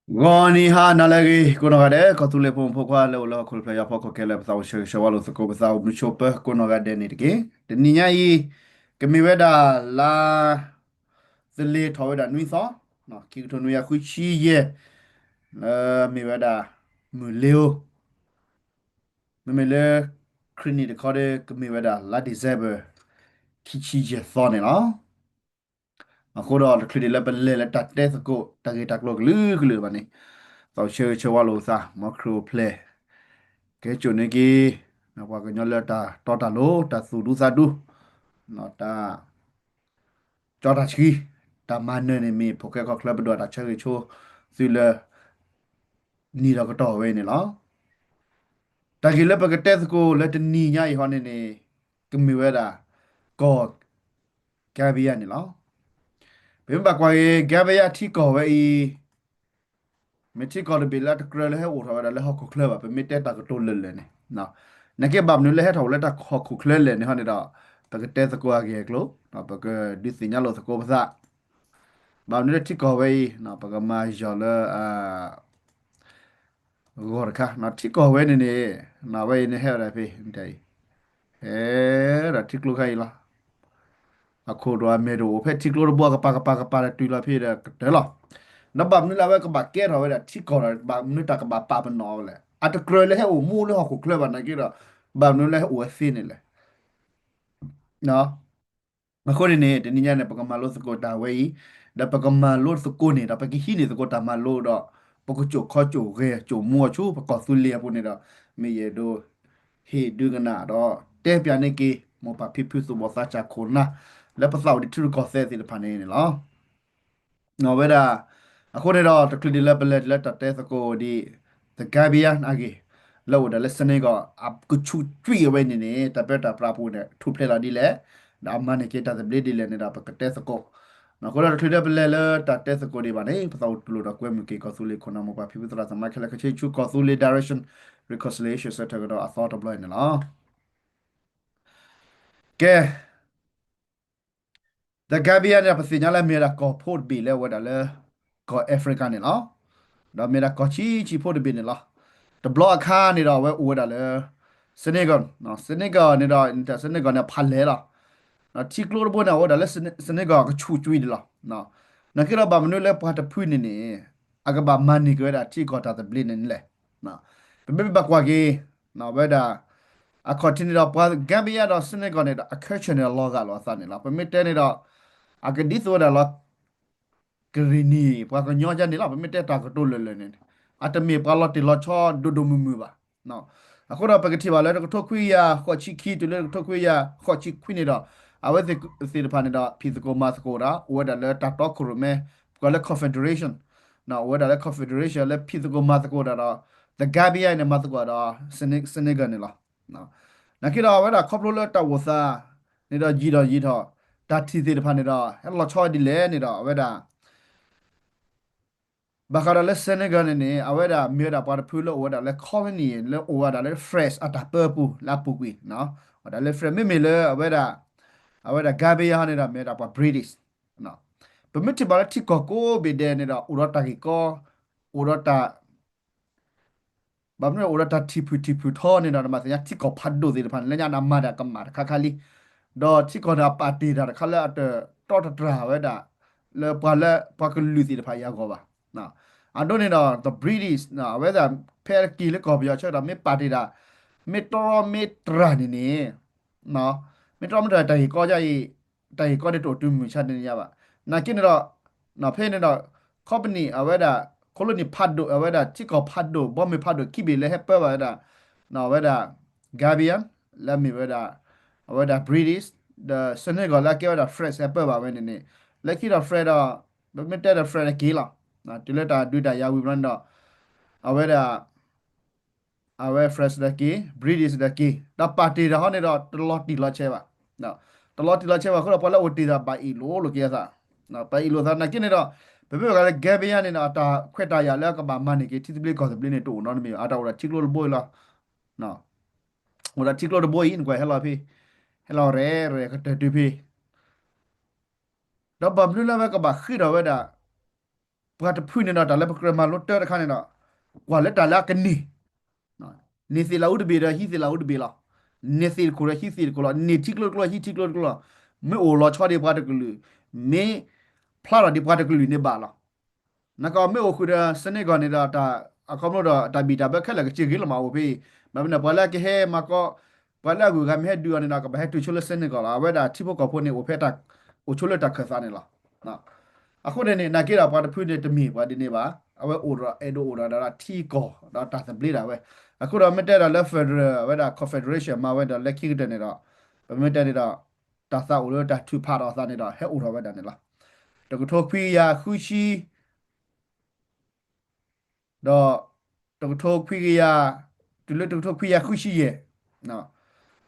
ဂီၤနံၤဟါနၤလၢအဂ့ၤ ကိးနီၢ်ဂၤဒဲး ကီၢ်သူလ့ၤဖိမုၣ်ဖိခွါလၢအိၣ်လၢဟီၣ်ခိၣ်တဖျၢၣ်ညါဖီခိၣ်ခဲလၢာ် ပသးအိၣ်ဆၢဂ့ၤဆၢဝါလိာ်သကိး ပသးအိၣ်မုာ်ဆိးပၢၤကိးနီၢ်ဂၤဒဲးန့ၣ်တက့ၢ်. တနံၤညါအံၤ ကမ့ၢ်ဝဲဒၣ်လါသလ့ၤထီၣ်ဝဲဒၣ်နွံသီ, ခံကထိနွံကယၤဃုဆံယဲၢ်, လၢမ့ၢ်ဝဲဒၣ် မုၢ်လ့ၤဧိၤ မ့မ့ၢ်လၢ ခရံာ်နံၣ်တခီဒီး ကမ့ၢ်ဝဲဒၣ်လါ December ခံဆံယဲၢ်သီန့ၣ်လီၤ. အဃိဒီးတချုးဒံးလၢပလဲၤလၢတၢ်တဲသကိး တၢ်ဂ့ၢ်တၢ်ကျိၤကလုာ်ကလုာ်ဘၣ်န့ၣ်, သးအိၣ်ဆၢဂ့ၤဆၢဝါလိာ်သး မ်ခရံာ်အိၣ်ဖျဲၣ် ကဟဲစိာ်န့ၢ်က့ၤ ပှၤကညီလၢတၢ်တီတၢ်လိၤ တၢ်သူၣ်ဒူသးဒူ တၢ် ကၠီတၢ်ဆှံ, တၢ်မၤနၢၤန့ၣ်မ့ၢ် ဖိၣ်ဃဲကီၢ်ချၢပဒိၣ်တၢ်ဆၢဂ့ၤဆိ သုလၢ နံၤဒီးကတီၢ်ဝဲအံၤန့ၣ်လီၤ. တၢ်ဂ့ၢ်လၢပကတဲသကိးလၢတနံၤညါအံၤဟီန့ၣ်န့ၣ် ကမ့ၢ်ဝဲဒၣ် ကီၢ် Gambia န့ၣ်လီၤ. ပမ့ၢ်ဘၣ်ကွၢ်က့ၤ Gambia ထံကီၢ်ဝဲအံၤ မ့ၢ်ထံကီၢ်တဘ့ၣ်လၢအတကြၢးလၢဟဲအိၣ်ထီၣ်ဝဲဒၣ်လၢဟီၣ်ခိၣ်ချၢဘၣ်, ပမ့ၢ်တဲတၢ်ကတိၤလၢာ်လၢာ်န့ၣ်, နာ်က့ဘၣ်မနုၤလၢဟဲထီၣ်အိၣ်လၢတၢ်ဟီၣ်ခိၣ်ချၢလဲၣ်န့ၣ်ဟီန့ၣ်ဒီး ပကတဲသကိးအဂ့ၢ်အကျိၤ, ပကဒုးသ့ၣ်ညါလိာ်သကိးပသး, ဘၣ်မနုၤလၢထံကီၢ်ဝဲအံၤ ပကမၤယီၤလၢ ဂီၢ်တခါ, ထံကီၢ်ဝဲန့ၣ်န့ၣ် ဝဲအံၤန့ၣ်ဟဲဝဲဒၣ်ဖဲ အံၤ ဟဲဒီးထံကျိခါအံၤလီၤ. အခိၣ်ဒိၣ်အမဲာ်ဒိၣ်အိၣ်ဖဲထံကျိတဘိ ကပၤကပၤကပၤဒီးတုၤလီၤဖဲဒီးကတၢၢ်လီၤ. ဒီးဘၣ်မနုၤလၢအဝဲကဘၣ်ကဲထီၣ်ဝဲဒၣ်ထံကီၢ်ဒီး ဘၣ်မနုၤတၢ်ကဘၣ်ပာ်ပနီၣ်ဝဲလဲၣ်. အတကြၢးလၢဟဲအိၣ်မူလၢဟီၣ်ခိၣ်ချၢဘၣ်နာ်က့ဒီး ဘၣ်မနုၤလၢဟဲအိၣ်ဝဲသ့န့ၣ်လဲၣ်. အဃိန့ၣ်န့ၣ် တနံၤညါန့ၣ် ပကမၤလိသကိးတၢ်ဝဲအံၤ, ဒီးပကမၤလိသကိးန့ၣ်ဒီး ပကဟံးန့ၢ်သကိးတၢ်မၤလိဒီး ပကစိာ်ခီစိာ်ဂဲၤစိာ်မူအီၤဆူ ပကီၢ်သူလ့ၤအပူၤန့ၣ်ဒီး မ့ၢ်ယအဲၣ်ဒိး ဟ့ၣ်ဒုးကနၣ်ဒီး တဲပၠးန့ၢ်က့ၤ မိၢ်ပၢ်ဖံဖု သူၣ်ဘီၣ်သးစၢ်ခိၣ်နၢ် လၢပသးအိၣ်ဒံးထံရူၢ်ကီၢ်သဲးသ့ၣ်တဖၣ်န့ၣ်န့ၣ်လီၤ. ဝဲဒၣ် အဃိန့ၣ်ဒီး တချုးဒံးလၢပလဲၤတုၤလၢတၢ်တဲသကိးဒံး The Gambia အဂ့ၢ် လၢအိၣ်ဒၣ်လၢ Senegal အကဆူးကွံာ်အဝဲန့ၣ်န့ၣ် တၢ်ပၢတၢ်ပြးအပူၤန့ၣ် ထူၣ်ဖျဲးလီၤဒ်လဲၣ်, ဒီးအမၤန့ၢ်က့ၤတၢ်သဘျ့ဒ်လဲၣ်န့ၣ်ဒီး ပကတဲသကိး. အဃိဒီး တချုးဒံးပလဲၤလၢတၢ်တဲသကိးဒံးဘၣ်န့ၣ် ပသးအိၣ်တူၢ်လိာ်ဒီးကွဲမုာ်က့ၤ ကီၢ်သူလ့ၤခိၣ်နၢ် မိၢ်ပၢ်ဖံဖု သရၣ်သမါခဲလၢာ် ကဆ့ဆူကီၢ်သူလ့ၤ Direction Reconciliation Centre ကဒီးအသီတဘျီအံၤန့ၣ်လီၤ. ကဲ The Gambia န့ၣ်ဒီး ပသ့ၣ်ညါလၢမ့ၢ်ဝဲဒၣ်ကီၢ်ဖိတဘ့ၣ်လၢအအိၣ်ဝဲဒၣ်လၢ ကီၢ် Africa န့ၣ်လီၤ. ဒီးမ့ၢ်ဝဲဒၣ်ကီၢ်ဆံးဆံးဖိတဘ့ၣ်န့ၣ်လီၤ. တဘျီအခါန့ၣ်ဒီး အဝဲအိၣ်ဝဲဒၣ်လၢ Senegal, Senegal န့ၣ်ဒီး Senegal န့ၣ်ဖးလဲၢ်လီၤ. ထံကျိတဘိန့ၣ် အဝဲဒၣ်လၢ Senegal ကဆူးကွံာ်ဒံးလီၤ. နာ်က့ဒီးဘၣ်မနုၤလၢပှၤတဖုန့ၣ်န့ၣ် အကဘၣ်မၤန့ၢ်က့ၤဝဲဒၣ်ထံကီၢ်တၢ်သဘျ့န့ၣ်လဲၣ်. ပမ့ၢ်ဘၣ်ကွၢ်က့ၤ ဝဲဒၣ် အခီၣ်ထံးန့ၣ်ဒီး ပှၤ Gambia ဒီး Senegal န့ၣ်ဒီး အခဲဆၢၣ်န့ၣ်ဒီးလီၤဂာ်လိာ်အသးန့ၣ်လီၤ. ပမ့ၢ်တဲန့ၣ်ဒီး အကဒ်သိးဝဲဒၣ်လီၤ ကရ့ၣ်နံၣ် ပှၤကညီဒ်န့ၣ်လီၤ. ပမ့ၢ်တဲတၢ်ကတိၤလၢာ်လၢာ်န့ၣ် အတမ့ၢ်ပှၤလီၤတံၢ်လီၤဆဲးဒိၣ်ဒိၣ်မုၢ်မုၢ်ဘၣ်. အဃိဒီးပကထံၣ်ဘၣ်လၢတကထိခွံကယၤဃိးဆံခံ တုၤလၢတကထိခွံကယၤဃိးဆံခွံန့ၣ်ဒီး အဝဲသ့ၣ်သ့ၣ်တဖၣ်န့ၣ်ဒီး ဖံးသကိးမၤသကိးဒီး အိၣ်ဝဲဒၣ်လၢတၢ်တီခိၣ်ရိၣ်မဲ ပှၤလၢ confederation, အိၣ်ဝဲဒၣ်လၢ confederation လၢဖံးသကိးမၤသကိးတၢ်ဒီး The Gambia န့ၣ် မၤသကိးဒီး Senegal န့ၣ်လီၤ. နာ်က့ဒီး အဝဲဒၣ်ခီဖျိလၢတၢ်အိၣ်သးန့ၣ်ဒီး ယံာ်ဒီးယံာ်ထီၣ် တၢ်ထံၣ်သ့ၣ်တဖၣ်န့ၣ်ဒီး ဟဲလီၤဆီဒ်လဲၣ်န့ၣ်ဒီး အဝဲဒၣ် ဘၣ်ဃးဒီးလၢ Senegal န့ၣ်န့ၣ် အဝဲဒၣ်မ့ၢ်ဝဲဒၣ်ပှၤတဖုလၢအိၣ်ဝဲဒၣ်လၢ colony လၢအိၣ်ဝဲဒၣ်လၢ France အတၢ်ပၢပူၤလၢအပူၤကွံာ်, အိၣ်ဝဲဒၣ်လၢ France မ့မ့ၢ်လၢအဝဲဒၣ် အဝဲဒၣ် Gambia န့ၣ်ဒီး မ့ၢ်ဝဲဒၣ်ပှၤ British. ပမ့ၢ်ထံၣ်ဘၣ်လၢထံကီၢ်ကိးဘ့ၣ်ဒဲးန့ၣ်ဒီး အိၣ်ဒီးတၢ်ဂ့ၢ်ကီ, အိၣ်ဒီးတၢ် ဘၣ်မနုၤအိၣ်ဒီးတၢ်ထံၣ်ဖုၣ်ထံၣ်ဖုၣ်ထီန့ၣ်ဒီး နဘၣ်သ့ၣ်ညါထံကီၢ်ဖးဒိၣ်သ့ၣ်တဖၣ်န့ၣ် လၢညါန့ၣ် အမၤတၢ်ကမၣ်တခါခါလံ, ဒီးထံကီၢ်န့ၣ် အပာ်တ့ၢ်တၢ်တခါလၢအတတီတတြၢ်ဝဲဒၣ် လၢပှၤလၢပှၤကလုာ်သ့ၣ်တဖၣ်အံၤအဂီၢ်ဘၣ်. အဒိန့ၣ်ဒီး the British အဝဲဒၣ် ဖဲအက့ၤလၢကီၢ်ပယီၤဆၢကတီၢ် မ့ၢ်ပာ်တ့ၢ်တၢ် မ့ၢ်တရီမ့ၢ်တြၢ်န့ၣ်န့ၣ် မ့ၢ်တရီမ့ၢ်တြၢ် တၢ်ဂ့ၢ်ကီအံၤ တၢ်ဂ့ၢ်ကီန့ၣ် တအိၣ်တုၤမုၢ်ဆါတနံၤညါဘၣ်. နာ်က့န့ၣ်ဒီး ဖဲန့ၣ်ဒီး company အဝဲဒၣ် colony ဖးဒိၣ် အဝဲဒၣ်ထံကီၢ်ဖးဒိၣ် ဘီမုၢ်ဖးဒိၣ်ခံဘ့ၣ်လၢဟဲပၢဘၣ်ဝဲဒၣ် အဝဲဒၣ် Gambia လၢအမ့ၢ်ဝဲဒၣ် အဝဲဒၣ် British ဒီး Senegal လၢအကဲဝဲဒၣ် France ဟဲပၢဘၣ်ဝဲန့ၣ်န့ၣ် လၢခံဒီး France ဒီး ပမ့ၢ်တဲဒီး France တက့ၢ်လီၤ. တုၤလၢတၢ်ဒုးတၢ်ယၤဝံၤဘျီန့ၣ်ဒီး အဝဲဒၣ် အဝဲ France ဒီးက့ၤ British ဒီးက့ၤ ဒီးပာ်တ့ၢ်တၢ်ဟီန့ၣ်ဒီး တလီၤတံၢ်လီၤဆဲးဘၣ်. တလီၤတံၢ်လီၤဆဲးဘၣ်အဃိဒီး ပှၤလၢအအိၣ်တ့ၢ်ဒီး ဘၣ်အ့ၣ်လိာ်လိာ်က့ၤအသး, ဘၣ်အ့ၣ်လိာ်သး နာ်က့န့ၣ်ဒီး ပမ့ၢ်ဘၣ်ဃးလၢ Gambia န့ၣ်ဒီး အတၢ်ခွဲးတၢ်ယာ်လၢအကဘၣ်မၤန့ၢ်က့ၤ ထံသဘျ့ကီၢ်သဘျ့န့ၣ် တအိၣ်နီတမံၤဘၣ်. အတၢ်အိၣ်ဒီးထံကျိတဘိအံၤလီၤ. အိၣ်ဒီးထံကျိတဘိအံၤ နကွၢ်ဟဲလီၤဖဲ ဟဲလီၤရဲၣ်ရဲၣ်ကတၢၢ်တုၤဖဲ ဒီးဘၣ်မနုၤလၢအဝဲကဘၣ်ဃ့ထီၣ်ဝဲဒၣ် ပှၤတဖုန့ၣ်ဒီး တၢ်လၢပကြၢးမၤလိတၢ်တခါန့ၣ်ဒီး ကွၢ်လၢတၢ်လၢအကန့ၢ် န့ၢ်သ့ၣ်လၢအူတဘ့ၣ်ဒီး ဟံးသ့ၣ်လၢအူတဘ့ၣ်လီၤ. န့ၢ်သ့ၣ်တခိၣ်ဒီး ဟံးသ့ၣ်တခိၣ်လီၤ. န့ၢ်ထံကျိတကျိ ဟံးထံကျိတကျိလီၤ. မ့ၢ်အိၣ်လီၤဆီဒံးပှၤတကလုာ်, မ့ၢ်ဖျါထီၣ်ဒံးပှၤတကလုာ်န့ၣ်ဘၣ်လီၤ. နကီမ့ၢ်အိၣ်ဃုာ်ဒီး Senegal န့ၣ်ဒီး အခီဖျိဒီး တၢ်ဘံၣ်တၢ်ဘၢခဲလၢာ်ကစ့ၢ်ဂ့ၤလီၤမးအိၣ်ဖဲအံၤ, ဘၣ်မနုၤ ပှၤလၢအကဟဲမၤကီ ပှၤလၢအဂုၤအဂၤမ့ၢ်ဟဲဒုးအီၤန့ၣ်ဒီး ကဘၣ်ဟဲတုၤဆိလၢ Senegal လီၤ. အဝဲဒၣ်ထံဖိကီၢ်ဖိန့ၣ် အိၣ်ဖဲတၢ် အိၣ်ဆိလၢတၢ်ခၢၣ်သးန့ၣ်လီၤ. အဃိန့ၣ်န့ၣ် နာ်က့ဒီးပှၤတဖုန့ၣ်တမ့ၢ်ပှၤဒ်န့ၣ်ဘၣ်, အဝဲအိၣ်ဒီး အဲၣ်ဒိးအိၣ်ဒီးဒၣ်ထံကီၢ်ဒီးတၢ်သဘျ့ဒၣ်ဝဲ. အဃိဒီးမ့ၢ်တဲဒီးလၢ federal အဝဲဒၣ် confederation မၤဝဲဒီးလၢခံကတၢၢ်န့ၣ်ဒီး ပမ့ၢ်တဲန့ၣ်ဒီး တၢ်သးအိၣ်လၢတၢ်ထုးဖးဒီးအသးန့ၣ်ဒီး ဟဲအိၣ်ထီၣ်ဝဲဒၣ်န့ၣ်လီၤ. တကထိခွံကယၤဃုဆံ ဒီး တကထိခွံကယၤ တုၤလၢတကထိခွံကယၤဃုဆံယဲၢ်,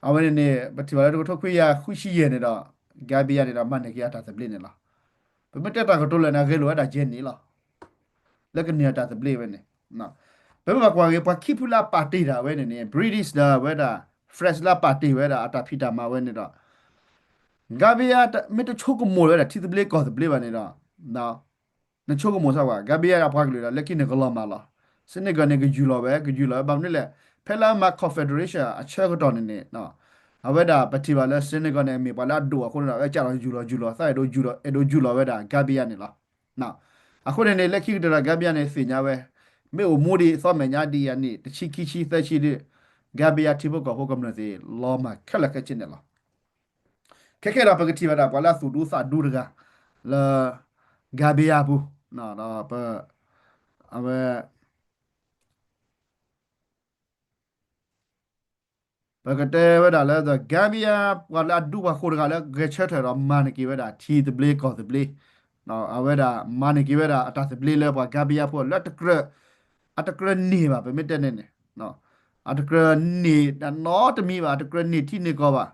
အဝဲန့ၣ်န့ၣ် ပထံၣ်ဘၣ်လၢတကထိခွံကယၤဃုဆံယဲၢ်န့ၣ်ဒီး Gambia န့ၣ်ဒီး မၤန့ၢ်က့ၤအတၢ်သဘျ့န့ၣ်လီၤ. ပမ့ၢ်တဲတၢ်ကတိၤလၢာ်န့ၣ် အဂဲၤလိာ်ဝဲဒၣ်ယဲၢ်နံၣ်လီၤ. လၢကန့ၢ်အတၢ်သဘျ့ဝဲန့ၣ် ပမ့ၢ်ဘၣ်ကွၢ်က့ၤ ပှၤခံဖုလၢအပာ်တ့ၢ်တၢ်ဝဲန့ၣ်န့ၣ် British ဒီးဝဲဒၣ် France လၢအပာ်တ့ၢ်ဝဲဒၣ်အတၢ်ဖံးတၢ်မၤဝဲန့ၣ်ဒီး Gambia မ့ၢ်တဆိကမိၣ်လၢဝဲဒၣ်ထံသဘျ့ကီၢ်သဘျ့ဘၣ်န့ၣ်ဒီး နဆိကမိၣ်စၢ်ဝဲ Gambia အပှၤကလုာ်ဒီး လၢခံန့ၣ်ကလီၤမၢ်လီၤ. Senegal န့ၣ် ကယူၢ်လီၤဝဲ ကယူၢ်လီၤဝဲ ဘၣ်မနုၤလဲၣ်, ဖဲလၢအမၤ confederation အဆၢကတီၢ်န့ၣ်န့ၣ် အဝဲဒၣ်ပထံၣ်ဘၣ်လၢ Senegal န့ၣ် မ့ၢ်ပှၤလၢအဒိၣ်အဃိန့ၣ်ဒီး အဝဲကးထီၣ်ယူၢ်လီၤယူၢ်လီၤ သးအဲၣ်ဒိးယူၢ်လီၤ အဲၣ်ဒိးယူၢ်လီၤဝဲဒၣ် Gambia န့ၣ်လီၤ. အဃိန့ၣ်န့ၣ် လၢခံကတၢၢ်ဒီး Gambia န့ၣ် သ့ၣ်ညါဝဲ မ့ၢ်အိၣ်မူဒံးသီမဲာ်ညါဒံးယၤန့ၣ် တဆံခံဆံသၢဆံဒီး Gambia ထံဖိကီၢ်ဖိကမျၢၢ်သ့ၣ် လီၤမၢ်ခဲလၢာ်ခဲဆ့န့ၣ်လီၤ. ခဲခဲဒီး ပကထံၣ်ဘၣ်ဒၣ် ပှၤလၢအသူၣ်ဒူသးဒူတဂၤ လၢ Gambia ပူၤ ဒီး အဝဲ ပကတဲဝဲဒၣ်လၢ Gambia ပှၤလၢအဒူပှၤဃိတဂၤလၢဂဲၤဆၢထၢၣ်ဒီးမၤန့ၢ်က့ၤဝဲဒၣ်ထံသဘျ့ကီၢ်သဘျ့, အဝဲဒၣ်မၤန့ၢ်က့ၤဝဲဒၣ်အတၢ်သဘျ့လၢပှၤ Gambia ဖိလၢ အတကြၢးန့ၢ်ဘၣ် ပမ့ၢ်တဲန့ၣ်န့ၣ်, အတကြၢးန့ၢ်နီတမံၤဘၣ် အတကြၢးန့ၢ်ထံန့ၢ်ကီၢ်ဘၣ်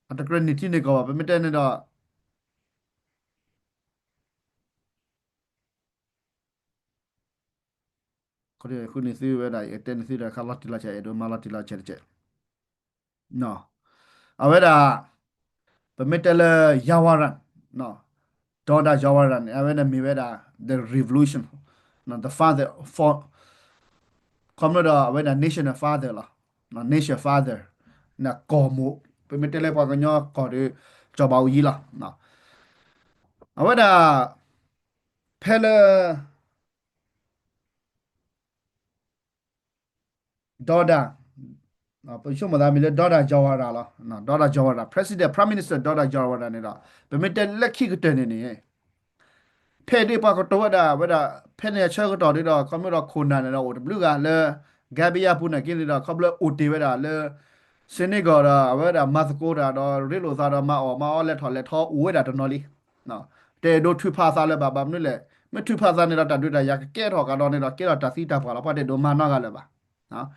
အတကြၢးန့ၢ်ထံန့ၢ်ကီၢ်ဘၣ် ပမ့ၢ်တဲန့ၣ်ဒီး ဃုန့ၢ်သုဝဲဒၣ် ယတဲန့ၢ်သုဒီးခါလီၤတံၢ်လီၤဆဲး အဲၣ်ဒိးမၤလီၤတံၢ်လီၤဆဲးတကဲး, အဝဲဒၣ် ပမ့ၢ်တဲလၢ Jawara, Doctor Jawara န့ၣ် အဝဲဒၣ်မ့ၢ်ဝဲဒၣ် the revolution, the father for ခီဖျိဒီးအဝဲဒၣ် national father လီၤ, nation father န့ၣ်ကီၢ်မိၢ်, ပမ့ၢ်တဲလၢပှၤကညီကီၢ်ဒီး ကၠီၤဘးအူကၠံလီၤ. အဝဲဒၣ် ဖဲလၢ Doctor ပဆိကမိၣ်သးမ့ၢ်လၢ Doctor Jawara လီၤ, Doctor Jawara, President, Prime Minister Doctor Jawara န့ၣ်ဒီး ပမ့ၢ်တဲလၢခံကတၢၢ်န့ၣ်န့ၣ် ဖဲဒၣ်ပှၤကတိၤဝဲဒၣ် ဝဲဒၣ် ဖဲန့ၣ်အဆၢကတီၢ်ဒ်ဒီး ခီဖျိဒီးခိၣ်နၢ်န့ၣ်ဒီး အိၣ်တဘျုးဂၤလၢ Gambia ပူၤနာ်က့န့ၣ်ဒီး ခီဖျိအိၣ်တ့ၢ်ဝဲဒၣ်လၢ Senegal ဒီး အဝဲဒၣ်မၤသကိးတၢ်ဒီး ရ့လိာ်သးဒီး မၤအီၣ်မၤအီလဲၤထီၣ်လဲၤထီအိၣ်ဝဲဒၣ်တနီၤလံ. တအဲၣ်ဒိးထုးဖးသးလၢၤဘၣ် ဘၣ်မနုၤလဲၣ်, မ့ၢ်ထုးဖးသးန့ၣ်ဒီး တၢ်ဒုးတၢ်ယၤကကဲထီၣ်ကဒီးန့ၣ်ဒီး ကဲထီၣ်တၢ်သံတၢ်ပှၢ်လီၤ ပှၤတအဲၣ်ဒိးမၤနီတဂၤလၢၤဘၣ်.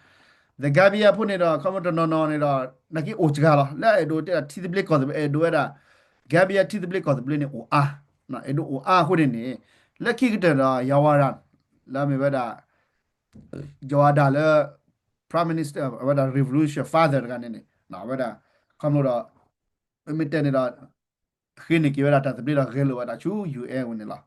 The Gambia ဖိန့ၣ်ဒီး ခီဖျိတနီၤနီၤန့ၣ်ဒီး နာ်က့အိၣ်စှၤလီၤ လၢအဲၣ်ဒိးတဲဒၣ်ထံသဘျ့ကီၢ်သဘျ့ အဲၣ်ဒိးဝဲဒၣ် Gambia ထံသဘျ့ကီၢ်သဘျ့န့ၣ်အိၣ်အါ, အဲၣ်ဒိးအိၣ်အါအဃိန့ၣ်န့ၣ် လၢခံကတၢၢ်ဒီး Jawara လၢမ့ၢ်ဝဲဒၣ် Jawara လၢ Prime Minister အဝဲဒၣ် revolution father တဂၤန့ၣ်န့ၣ် အဝဲဒၣ် ခီဖျိဒီး ပမ့ၢ်တဲန့ၣ်ဒီး ဃ့န့ၢ်က့ၤဝဲဒၣ်တၢ်သဘျ့ဒီးဂဲၤလိာ်ဝဲဒၣ်ဆူ ယူၢ်အဲၣ် ဝဲန့ၣ်လီၤ.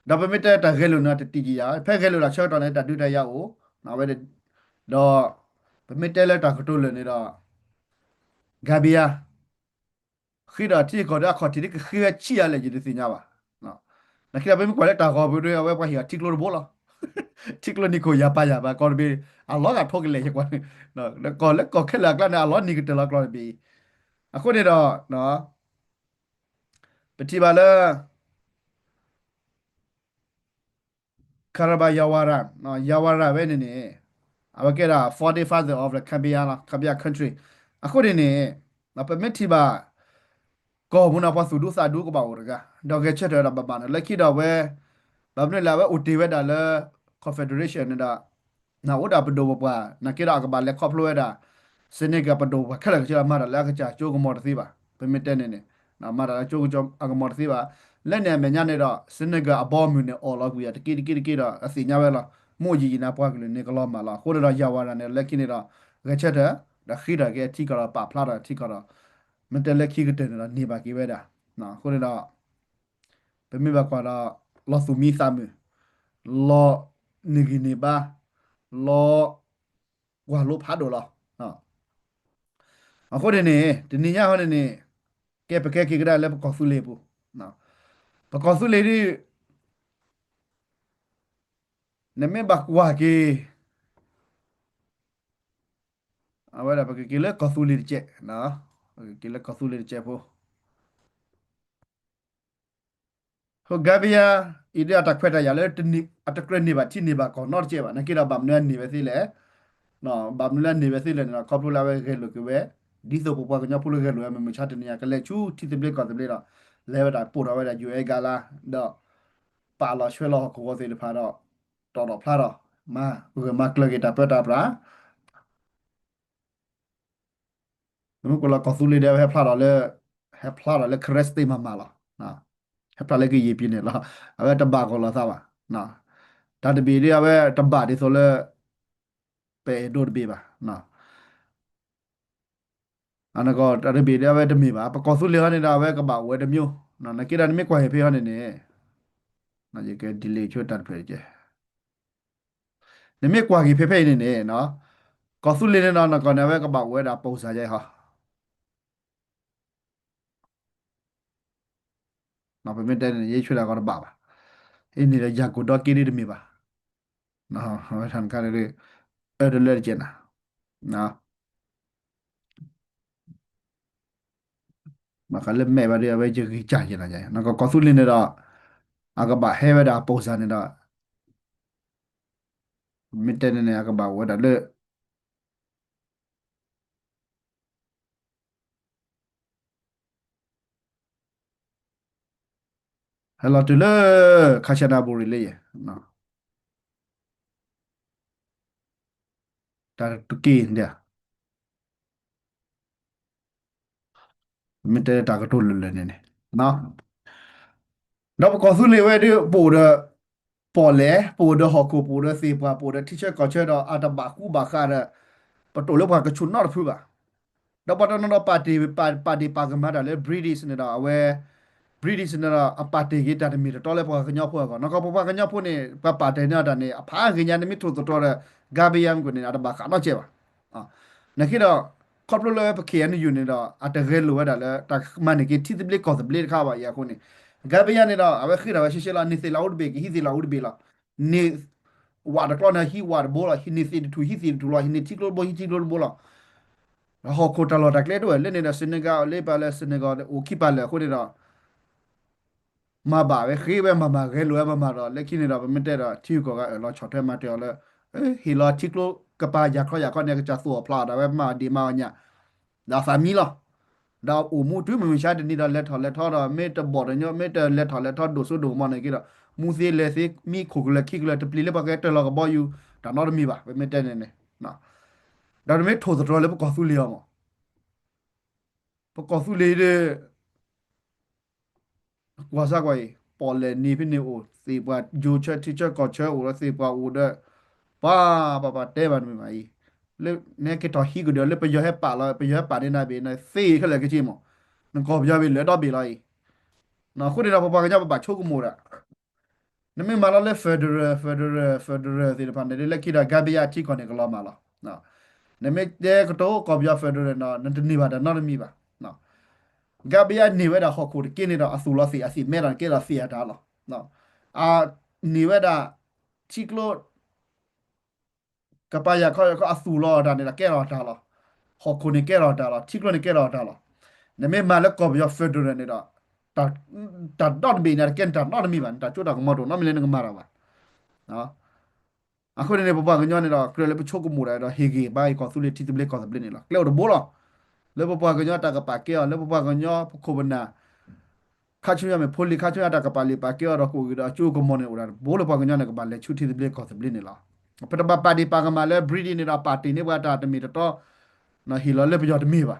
ဒီးပမ့ၢ်တဲတၢ်ဂဲၤလိာ်န့ၣ်တတံၢ်က့ၤယၤ ဖဲဂဲၤလိာ်တၢ်ဆၢကတီၢ်န့ၣ် တၢ်ဒုးတၢ်ယၤအိၣ် ဝဲ ဒီး ပမ့ၢ်တဲလၢတၢ်ကတိၤလၢာ်န့ၣ်ဒီး Gambia ဃ့ဒီးထံကီၢ်ဒီး အခီၣ်ထံးဒ်ကဃ့ဝဲဆံးအါလဲၣ် ယတသ့ၣ်ညါဘၣ်. နာ်က့ဒီး ပမ့ၢ်ကွၢ်လၢတၢ်ဂီၤပူၤဒီး အဝဲပှၤဟ့ၣ်အီၤထံကျိတဘိလီၤ. ထံကျိနံၤခိၣ်ယၤပာ်ယၤပာ် ကီၢ်တဘ့ၣ် အလီၤဂာ်ထိကလဲာ် ယကွၢ်န့ၣ် ကီၢ်လၢကီၢ်ခဲလၢာ်အကျါန့ၣ် အလီၤနံၤကတၢၢ်လီၤကျီၢ်တဘ့ၣ်အံၤ. အဃိန့ၣ်ဒီး ပထံၣ်ဘၣ်လၢ Kairaba Jawara, Jawara ဝဲန့ၣ်န့ၣ် အဝဲကဲဒၣ် founding father of the Gambia လီၤ, Gambia country. အဃိန့ၣ်န့ၣ် ပမ့ၢ်ထံၣ်ဘၣ် ကီၢ်ပူၤန့ၣ် ပှၤသူၣ်ဒူသးဒူကဘၣ်အိၣ်တဂၤ ဒီးဂဲၤဆၢထၢၣ်ဝဲဒၣ်ဘၣ်ဘၣ်န့ၣ် လၢခံဒီးဝဲ ဘၣ်မနုၤလဲၣ် အဝဲအိၣ်တ့ၢ်ဝဲဒၣ်လၢ confederation န့ၣ်ဒီး အိၣ်ဒၣ်ပဒိၣ်ပပှၢ် နာ်က့ဒီးအကဘၣ်လဲၤခီဖျိဝဲဒၣ် Senegal ပဒိၣ်ပပှၢ်ခဲလၢာ်ခဲဆ့ မၤတၢ်လၢအကစၢ်ကၠိကမီၤတသ့ဘၣ်. ပမ့ၢ်တဲန့ၣ်န့ၣ် မၤတၢ်လၢကၠိကမီၤတသ့ဘၣ်. လၢန့ၣ်အမဲာ်ညါန့ၣ်ဒီး Senegal အဘီအမုၢ်န့ၣ် အိၣ်လီၤကွံာ်ယၤတက့ၢ်တက့ၢ်တက့ၢ်ဒီး အသ့ၣ်ညါဝဲလီၤ. မ့ၢ်အိၣ်ယံာ်ယံာ်န့ၣ် ပှၤကလုာ်န့ၣ်ကလီၤမၢ်လီၤ. အဃိန့ၣ်ဒီး Jawara န့ၣ် လၢခံန့ၣ်ဒီး ဂဲၤဆၢထၢၣ် ဒီးဃ့ထီၣ်က့ၤအထံကီၢ်ဒီး ပာ်ဖျါထီၣ်အထံကီၢ်ဒီး မ့ၢ်တဲလၢခံကတၢၢ်န့ၣ်ဒီး န့ၢ်ဘၣ်က့ၤဝဲဒၣ်. အဃိန့ၣ်ဒီး ပမ့ၢ်ဘၣ်ကွၢ်ဒီး လီၤသူၣ်မံသးမုာ်, လီၤန့ၢ်ဂံၢ်န့ၢ်ဘါ, လီၤကွၢ်လိဖးဒိၣ်လီၤ. အဃိန့ၣ်န့ၣ် တနံၤညါဟီန့ၣ်န့ၣ် ကဲပကဲက့ၤကဒါလၢပကီၢ်သူလ့ၤပူၤ, ပကီၢ်သူလ့ၤဒ် နမ့ၢ်ဘၣ်ကွၢ်က့ၤ အဝဲဒၣ်ပကက့ၤလၢကီၢ်သူလ့ၤတကဲး, ပကက့ၤလၢကီၢ်သူလ့ၤတကဲးဖိ ဟိ Gambia အံၤဒ်အတၢ်ခွဲးတၢ်ယာ်လၢ အတကြၢးန့ၢ်ဘၣ်ထံန့ၢ်ဘၣ်ကီၢ်နီတကဲးဘၣ်, နာ်က့ဒီးဘၣ်မနုၤအန့ၢ်ဝဲသ့လဲၣ်, ဘၣ်မနုၤလၢအန့ၢ်ဝဲသ့လဲၣ်န့ၣ်ဒီး ခီဖျိလၢအဝဲဂဲၤလိာ်က့ၤဝဲ ဒ်သိးပပှၤကညီဖိလၢဂဲၤလိာ်ဝဲမုၢ်မဆါတနံၤညါ ကလဲၤဆူထံသဘျ့ကီၢ်သဘျ့ဒီး လဲၤဝဲဒၣ်ပိာ်ထီၣ်ဝဲဒၣ် ယူၤအဲၣ် ကါလါ ဒီး ပာ်လီၤဆွဲလီၤဟီၣ်ခိၣ်ဂီၤသ့ၣ်တဖၣ်ဒီး တီၣ်ထီၣ်ဖျါထီၣ် မၤဂၢၢ်မၤကျၢၤက့ၤတၢ်ပၢတၢ်ပြး မ့ၢ်ကွၢ်လီၤကီၢ်သူလ့ၤဒီး အဝဲဟဲဖျါထီၣ်လၢ ဟဲဖျါထီၣ်လၢ Karen State မၤမၤလီၤ. ဟဲဖျါလၢကယံာ်ပံၤန့ၣ်လီၤ. အဝဲတဘၣ်ကီးလီၤသးဘၣ်. တၢ်တဘ့ၣ်ဒ်အဝဲတဘၣ်ဒ်သိးလၢ ပအဲၣ်ဒိးတဘ့ၣ်ဘၣ်. အနကီၢ်တၢ်တဘ့ၣ်ဒ်အဝဲတမ့ၢ်ဘၣ်. ပကီၢ်သူလ့ၤဟီန့ၣ်ဒီး အဝဲကဘၣ်အိၣ်ဝဲတမျိုး. နာ်က့ဒီးနမ့ၢ်ကွၢ်ဟ့ၣ်ဖဲဟီန့ၣ်န့ၣ် ယက delete ဆိတၢ်တဖျၢၣ်တကဲး နမ့ၢ်ကွၢ်က့ၤဖဲဖဲအံၤန့ၣ်န့ၣ် ကီၢ်သူလ့ၤန့ၣ်ဒီး နကီၢ်န့ၣ် အဝဲကဘၣ်အိၣ်ဝဲဒၣ် ပုံစံ ယဲဟီ. ပမ့ၢ်တဲန့ၣ် ယဲဆွဲဒၣ်ကီးတဘၣ်ဘၣ်. အံၤန့ၣ်ဒီး ယၤကိာ်ဒီက့ဒ်တမ့ၢ်ဘၣ်. အဝဲထၣ်နခါန့ၣ် အၢတလၢတကဲးနၤ ဘၣ်ဃးလၢမဲာ်ဘၣ်ဒီး အဝဲယဂံၢ်စၢ်ယဲနၤယဲ နကီၢ်သူလ့ၤန့ၣ်ဒီး အကဘၣ်ဟဲဝဲဒၣ် ပုံစံ န့ၣ်ဒီး မ့ၢ်တဲန့ၣ်န့ၣ် အကဘၣ်အိၣ်ဝဲဒၣ်လၢ ဟဲလီၤတုၤလၢ ခါဆၢနၢ်ဘူရံၤလၢယဲ တၢ်တက့ၢ်ဒၣ် မ့ၢ်တဲတၢ်ကတိၤလၢာ်လၢာ်န့ၣ်န့ၣ် ဒီးပကီၢ်သူလ့ၤဝဲဒၣ် ပအိၣ်ဒီး ပီၣ်လဲၣ်, ပအိၣ်ဒီးဟီၣ်ခိၣ်, ပအိၣ်ဒီးသ့ၣ်ပှၢ်, ပအိၣ်ဒီးထံဆၢကီၢ်ဆၢဒီး အတဘၣ်ဃူဘၣ်ဃးဒီး ပတိၢ်လၢပှၤကဆူၣ်နီတဖုဘၣ်. ဒီးပှၤတနီၤဒီးပာ်တ့ၢ် ပာ်ဒ့ၣ်ပာ်ကမၣ်တၢ်လၢ British န့ၣ်ဒီး အဝဲ British န့ၣ်ဒီး အပာ်တ့ၢ်က့ၤတၢ်တမ့ၢ်တတီလၢပှၤကညီဖိအဂီၢ်, နကီၢ်ပပှၤကညီဖိန့ၣ် ပှၤပာ်တ့ၢ်န့ၢ်တၢ်န့ၣ် အဖးဂ့ၤညါ နမ့ၢ်ထိၣ်သတြီၤဒီး Gambia မ့ၢ်ကွၢ်န့ၣ် အတဘၣ်ဃးနီတကဲးဘၣ်. နာ်က့ဒီး ခီဖျိလၢပ K N U န့ၣ်ဒီး အတဂဲၤလိာ်ဝဲဒၣ်လၢ တၢ်မၤန့ၢ်က့ၤထံသဘျ့ကီၢ်သဘျ့တခါဘၣ်အံၤအဃိန့ၣ် Gambia န့ၣ်ဒီး အဝဲဃ့ထီၣ်ဝဲရှဲရှဲလီၤ, န့ၢ်သ့ၣ်လီၤအိၣ်တဘ့ၣ် ကဟံးသ့ၣ်လီၤအိၣ်တဘ့ၣ်လီၤ. န့ၢ်ဝးတကျီန့ၣ် ဟံးဝးတဘိလီၤ, ဟံးန့ၢ်သ့ၣ်တထူၣ် ဟံးသ့ၣ်တထူၣ်လီၤ, ဟံးန့ၢ်ထံကျိတဘိ ဟံးထံကျိတဘိလီၤ. ဟီၣ်ခိၣ်တၢ်လီၢ်တၢ်ကျဲတအိၣ်ဝဲလၢန့ၣ်ဒီး Senegal လၢပာ်လၢ Senegal အိၣ်ခံပာ်လၢာ်အဃိန့ၣ်ဒီး မၤဘၣ်ဝဲဃ့ဝဲမၤမၤ ဂဲၤလိာ်ဝဲမၤမၤဒီး လၢခံန့ၣ်ဒီး ပမ့ၢ်တဲဒီး ထံဂုၤကီၢ်ဂၤအၢၣ်လီၤဆီၣ်ထွဲမၤတ့ၢ်အီၤလၢ ဟ့ၣ်လီၤထံကျိကပၤယၤခီယၤခီန့ၣ် ကစၢ်သူၣ်အီၣ်ဖျးအီၣ်ဒီး အဝဲမၤအီၣ်ဒ့ၣ်မၤအီၣ်ညၣ် ဒီးအသးမံလီၤ. ဒီးအိၣ်မူတုၤမုၢ်မဆါတနံၤဒီး လဲၤထီၣ်လဲၤထီဒီး မ့ၢ်တဘီၣ်တညီ မ့ၢ်တလဲၤထီၣ်လဲၤထီဒိၣ်စိဒိၣ်ကမီၤန့ၣ်က့ဒီး မူသ့လဲၤသ့ မံခိၣ်ကလၢၤခံကလၢၤ တပျံၤလၢပှၤကဲတၢၢ်လီၤကဘီယူၤ တၢ်နီတမံၤဘၣ် ပမ့ၢ်တဲန့ၣ်န့ၣ်. ဒီးတမ့ၢ်ထိၣ်သတြီၤလၢပကီၢ်သူလ့ၤအီၤမး ပကီၢ်သူလ့ၤဒီး ကွၢ်စၢ်ကွၢ်အံၤ ပီၣ်လဲၣ်န့ၣ်ဖဲန့ၣ်အိၣ် သ့ၣ်ပှၢ်ယိၤဆၢထံဆၢကီၢ်ဆၢအိၣ်ဒီးသ့ၣ်ပှၢ်အိၣ်ဒီး ပှၤပှၤပှၤတဲဘၣ်တမ့ၢ်ဘၣ်အံၤ လၢနက့ၤထီၣ်ဟံးကဒီးလၢပယီၤဟဲပာ်လီၤ ပယီၤဟဲပာ်န့ၢ်နၤဘ့ၣ်နသ့ခဲလၢာ်က့ၤမး နကီၢ်ပယီၤဘ့ၣ်လၢဒီဘ့ၣ်လီၤအံၤ အဃိန့ၣ်ဒီးပပှၤကညီပဘၣ်ဆိကမိၣ်ဒၣ် နမ့ၢ်မၤလီၤလၢ federal federal federal သ့ၣ်တဖၣ်န့ၣ် လၢခံဒီး Gambia ထံကီၢ်န့ၣ်ကလီၤမၢ်လီၤ. နမ့ၢ်တဲကတိၤကီၢ်ပယီၤ federal န့ၣ်ဒီး နတန့ၢ်ဘၣ်တၢ်နီတမံၤဘၣ်. Gambia န့ၢ်ဝဲဒၣ်ဟီၣ်ခိၣ်တက့ၢ်န့ၣ်ဒီး အသူၣ်လီၤသ့ၣ် အသ့ၣ်မဲဒီးကဲလီၤသ့ၣ်အတၢ်လီၤ. အန့ၢ်ဝဲဒၣ် ထံကျိ ကပၤယၤခီယၤခီအသူၣ်လီၤအတၢ်န့ၣ်ဒီးကဲထီၣ်အတၢ်လီၤ. ဟီၣ်ခိၣ်န့ၣ်ကဲထီၣ်အတၢ်လီၤ. ထံကျိန့ၣ်ကဲထီၣ်အတၢ်လီၤ. နမ့ၢ်မၤလၢကီၢ်ပယီၤ federal န့ၣ်ဒီး တၢ် တၢ်ဒီတဘ့ၣ်န့ၣ် တကဲန့ၣ်တၢ်နီတမံၤဘၣ်. နတၢ်စိတၢ်ကမီၤတအိၣ်နီတမံၤလၢနကမၤတၢ်ဘၣ်. အဃိန့ၣ်န့ၣ် ပပှၤကညီန့ၣ်ဒီး ကြၢးလၢပဆိကမိၣ်ဒၣ်ဒီး ဟ့ၣ်ဂံၢ်ဘါအံၤ ကီၢ်သူလ့ၤထံသဘျ့ကီၢ်သဘျ့န့ၣ်လီၤ. ကျဲအိၣ်တဘိလီၤ. လၢပပှၤကညီတၢ်ကပာ်ကဲအီၤ လၢပပှၤကညီပခိၣ်ပနၢ် ခါဆူညါမ့ၢ်ဖိလံၤ ခါဆူညါတၢ်ကပာ်လုၢ်ပာ်ကဲအီၤဒီး ကအိၣ်ဂ့ၤဒီးအစိကမီၤန့ၣ် အိၣ်ဒၣ်တဘိလၢပှၤကညီန့ၣ် ကဘၣ်လဲၤဆူထံသဘျ့ကီၢ်သဘျ့န့ၣ်လီၤ. ပတဘၣ်ပာ်ဒ့ၣ်ပာ်ကမၣ်လၢ British န့ၣ်ဒီး ပာ်တ့ၢ်န့ၢ်ပှၤတၢ်တမ့ၢ်တတီ ဟ့ၣ်လီၤလၢပယီၤတမ့ၢ်ဘၣ်.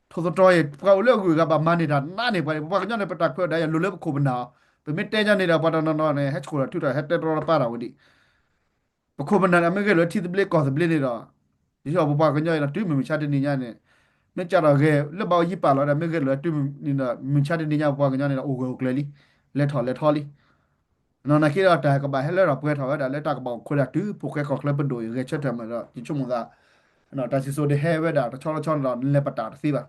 ထိၣ်သတြီၤအံၤ ပှၤအိၣ်လၢအဂုၤအဂၤဘၣ်မၤန့ၢ်တၢ်နးန့ၢ်ပှၤန့ၣ် ပပှၤကညီန့ၣ် ပတၢ်ခွဲးတၢ်ယာ်လိၤလၢပခိၣ်ပနၢ်အီၤ ပမ့ၢ်တဲညါန့ၣ်ဒီး ပှၤတနီၤနီၤန့ၣ် ဟဲဆှိၣ်လီၤထုးထီၣ် ဟဲတဲတရီတပါတၢ်ဝဲဒၣ် ပခိၣ်ပနၢ်န့ၣ် မ့ၢ်ဂဲၤလိာ်လၢထံသဘျ့ကီၢ်သဘျ့န့ၣ်ဒီး ယဆိပပှၤကညီအံၤဒီး တုၤမုၢ်မဆါတနံၤညါန့ၣ် မ့ၢ်ကၢ်ဒီးဂဲၤလၢဘၣ်အိၣ်ယံၤပာ်လီၤဒီး မ့ၢ်ဂဲၤလိာ်လၢတုၤန့ၣ်ဒီး မုၢ်မဆါတနံၤညါ ပပှၤကညီန့ၣ်ဒီး အိၣ်ဂၢၢ်အိၣ်ကျၢၤလံ. လဲၤထီၣ်လဲၤထီလံ. နာ်က့ဒီးတၢ်ကဘၣ်ဟဲလၢထီၣ်ပှဲၤထီၣ်ဝဲဒၣ်လၢတၢ်ကဘၣ်အိၣ်ခိးဒၣ်တုၤ ဖိၣ်ဃဲကီၢ်ချၢပဒိၣ်အံၤဂဲၤဆၢထၢၣ်မးဒီး ယဆိကမိၣ်သး တၢ်စံၣ်စိၤဒုးဟဲဝဲဒၣ်တဆီတဆီန့ၣ်ဒီး နလဲၤပတာ်တသ့ဘၣ်.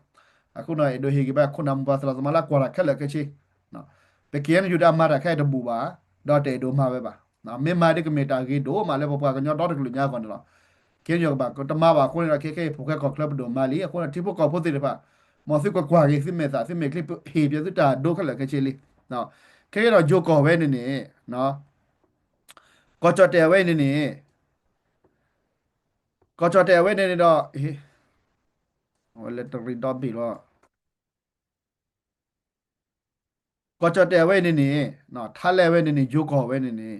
အဃိန့ၣ် အဲၣ်ဒိးဟ့ၣ်ဂံၢ်ဘါခိၣ်နၢ်မိၢ်ပၢ်သရၣ်သမါလၢကွၢ်တၢ်ခဲလၢာ်ခဲဆ့ ပကဲယူၤဒၣ်မၤတၢ်ခဲအံၤတဘူၣ်ဘၣ်, ဒီးတအဲၣ်ဒိးမၤဝဲဘၣ်. မ့ၢ်မၤဒ်ကမ့ၢ်တၢ်ဂ့ၤဒိၣ်မးလၢပပှၤကညီဒီတကလုာ်ညါအဂီၢ်န့ၣ်လီၤ. ခဲအံၤကဘၣ်တမၤဘၣ်အဃိန့ၣ်ဒီး ခဲခဲအံၤဖိၣ်ဃဲကီၢ်ချၢပဒိၣ်မၤလံ. အဃိန့ၣ် ထံဖိကီၢ်ဖိသ့ၣ်တဖၣ် မ်သုကွၢ်ကွၢ်က့ၤ သုမဲာ်သၣ်သုမဲာ်ချံ ဟ့ၣ်ပှၤသုတၢ်ဒိခဲလၢာ်ခဲဆ့လံ. ခဲအံၤဒီးယိၤကီၢ်ဝဲန့ၣ်န့ၣ် ကီၢ်ကၠီၣ်တဲၣ်ဝဲန့ၣ်န့ၣ် ကီၢ်ကၠီၣ်တဲၣ်ဝဲန့ၣ်န့ၣ်ဒီး ဝဲလဲၤတရံးဒီဘ့ၣ်လီၤ. ကီၢ်ကၠီၣ်တဲၣ်ဝဲန့ၣ်န့ၣ် ထါလဲၢ်ဝဲန့ၣ်န့ၣ် ယိၤကီၢ်ဝဲန့ၣ်န့ၣ်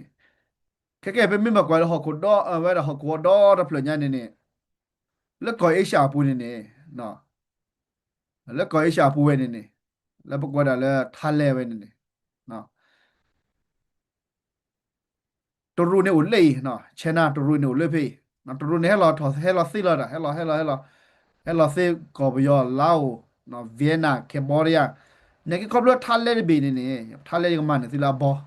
ခဲကဲ ပမ့ၢ်မၤကွၢ်လၢဟီၣ်ခိၣ်ဒီ အဝဲဒၣ်ဟီၣ်ခိၣ်ဒီတဖျၢၣ်ညါန့ၣ်န့ၣ် လၢကီၢ်အ့ရှၢၣ်အပူၤန့ၣ်န့ၣ် လၢကီၢ်အ့ရှၢၣ်အပူၤဝဲန့ၣ်န့ၣ် လၢပကွၢ်ဒၣ်လၢထါလဲၢ်ဝဲန့ၣ်န့ၣ် တရူးန့ၣ်အိၣ်လၢအံၤ, China တရူးန့ၣ်အိၣ်လၢဖဲအံၤ, တရူးန့ၣ်ဟဲလီၤထီၣ် ဟဲလီၤသ့လီၤတၢ် ဟဲလီၤ ဟဲလီၤ ဟဲလီၤ ဟဲလီၤသ့ကီၢ်ပယီၤ Laos, Vietnam, Cambodia, န့ၣ်က့ခီဖျိထါလဲၢ်တဘ့ၣ်န့ၣ်န့ၣ် ထါလဲၢ်ယကမၤန့ၢ်သုလၢအဘီ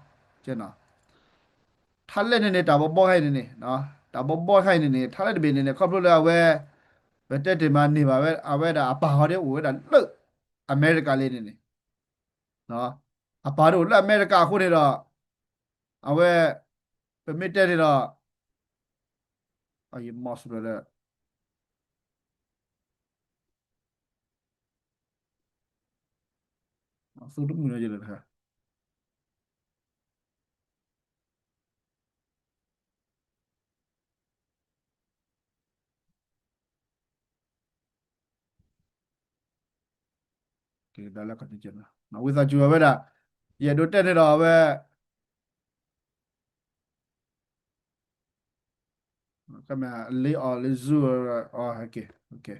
ထါလဲၢ်န့ၣ်န့ၣ် တၢ်ဘီဘီခါအံၤန့ၣ်န့ၣ်, တၢ်ဘီဘီခါအံၤန့ၣ်န့ၣ် ထါလဲၢ်တဘ့ၣ်န့ၣ်န့ၣ် ခီဖျိလၢအဝဲ ပတဲတ့ၢ်မးန့ၢ်ဘၣ်ဝဲ အဝဲဒၣ်အပၢ်ဟီဒ်အိၣ်ဝဲဒၣ်လၢ အမဲရကၤလံန့ၣ်န့ၣ်, အပၢ်ဒ်အိၣ်လၢအမဲရကၤအဃိန့ၣ်ဒီး အဝဲ ပမ့ၢ်တဲန့ၣ်ဒီး ယမီၢ်စၢၤလၢ သူတမုၢ်လၢယလၢတခါ ကဲ ဒၣ်လၢကီၢ်န့ၣ်ကဲနီၤ ဝံသးစူၤအဝဲဒၣ် ယအဲၣ်ဒိးတဲန့ၣ်ဒီးအဝဲ ကမ့ၢ်လၢအီၤလၢ Zoom အီၤ ကဲ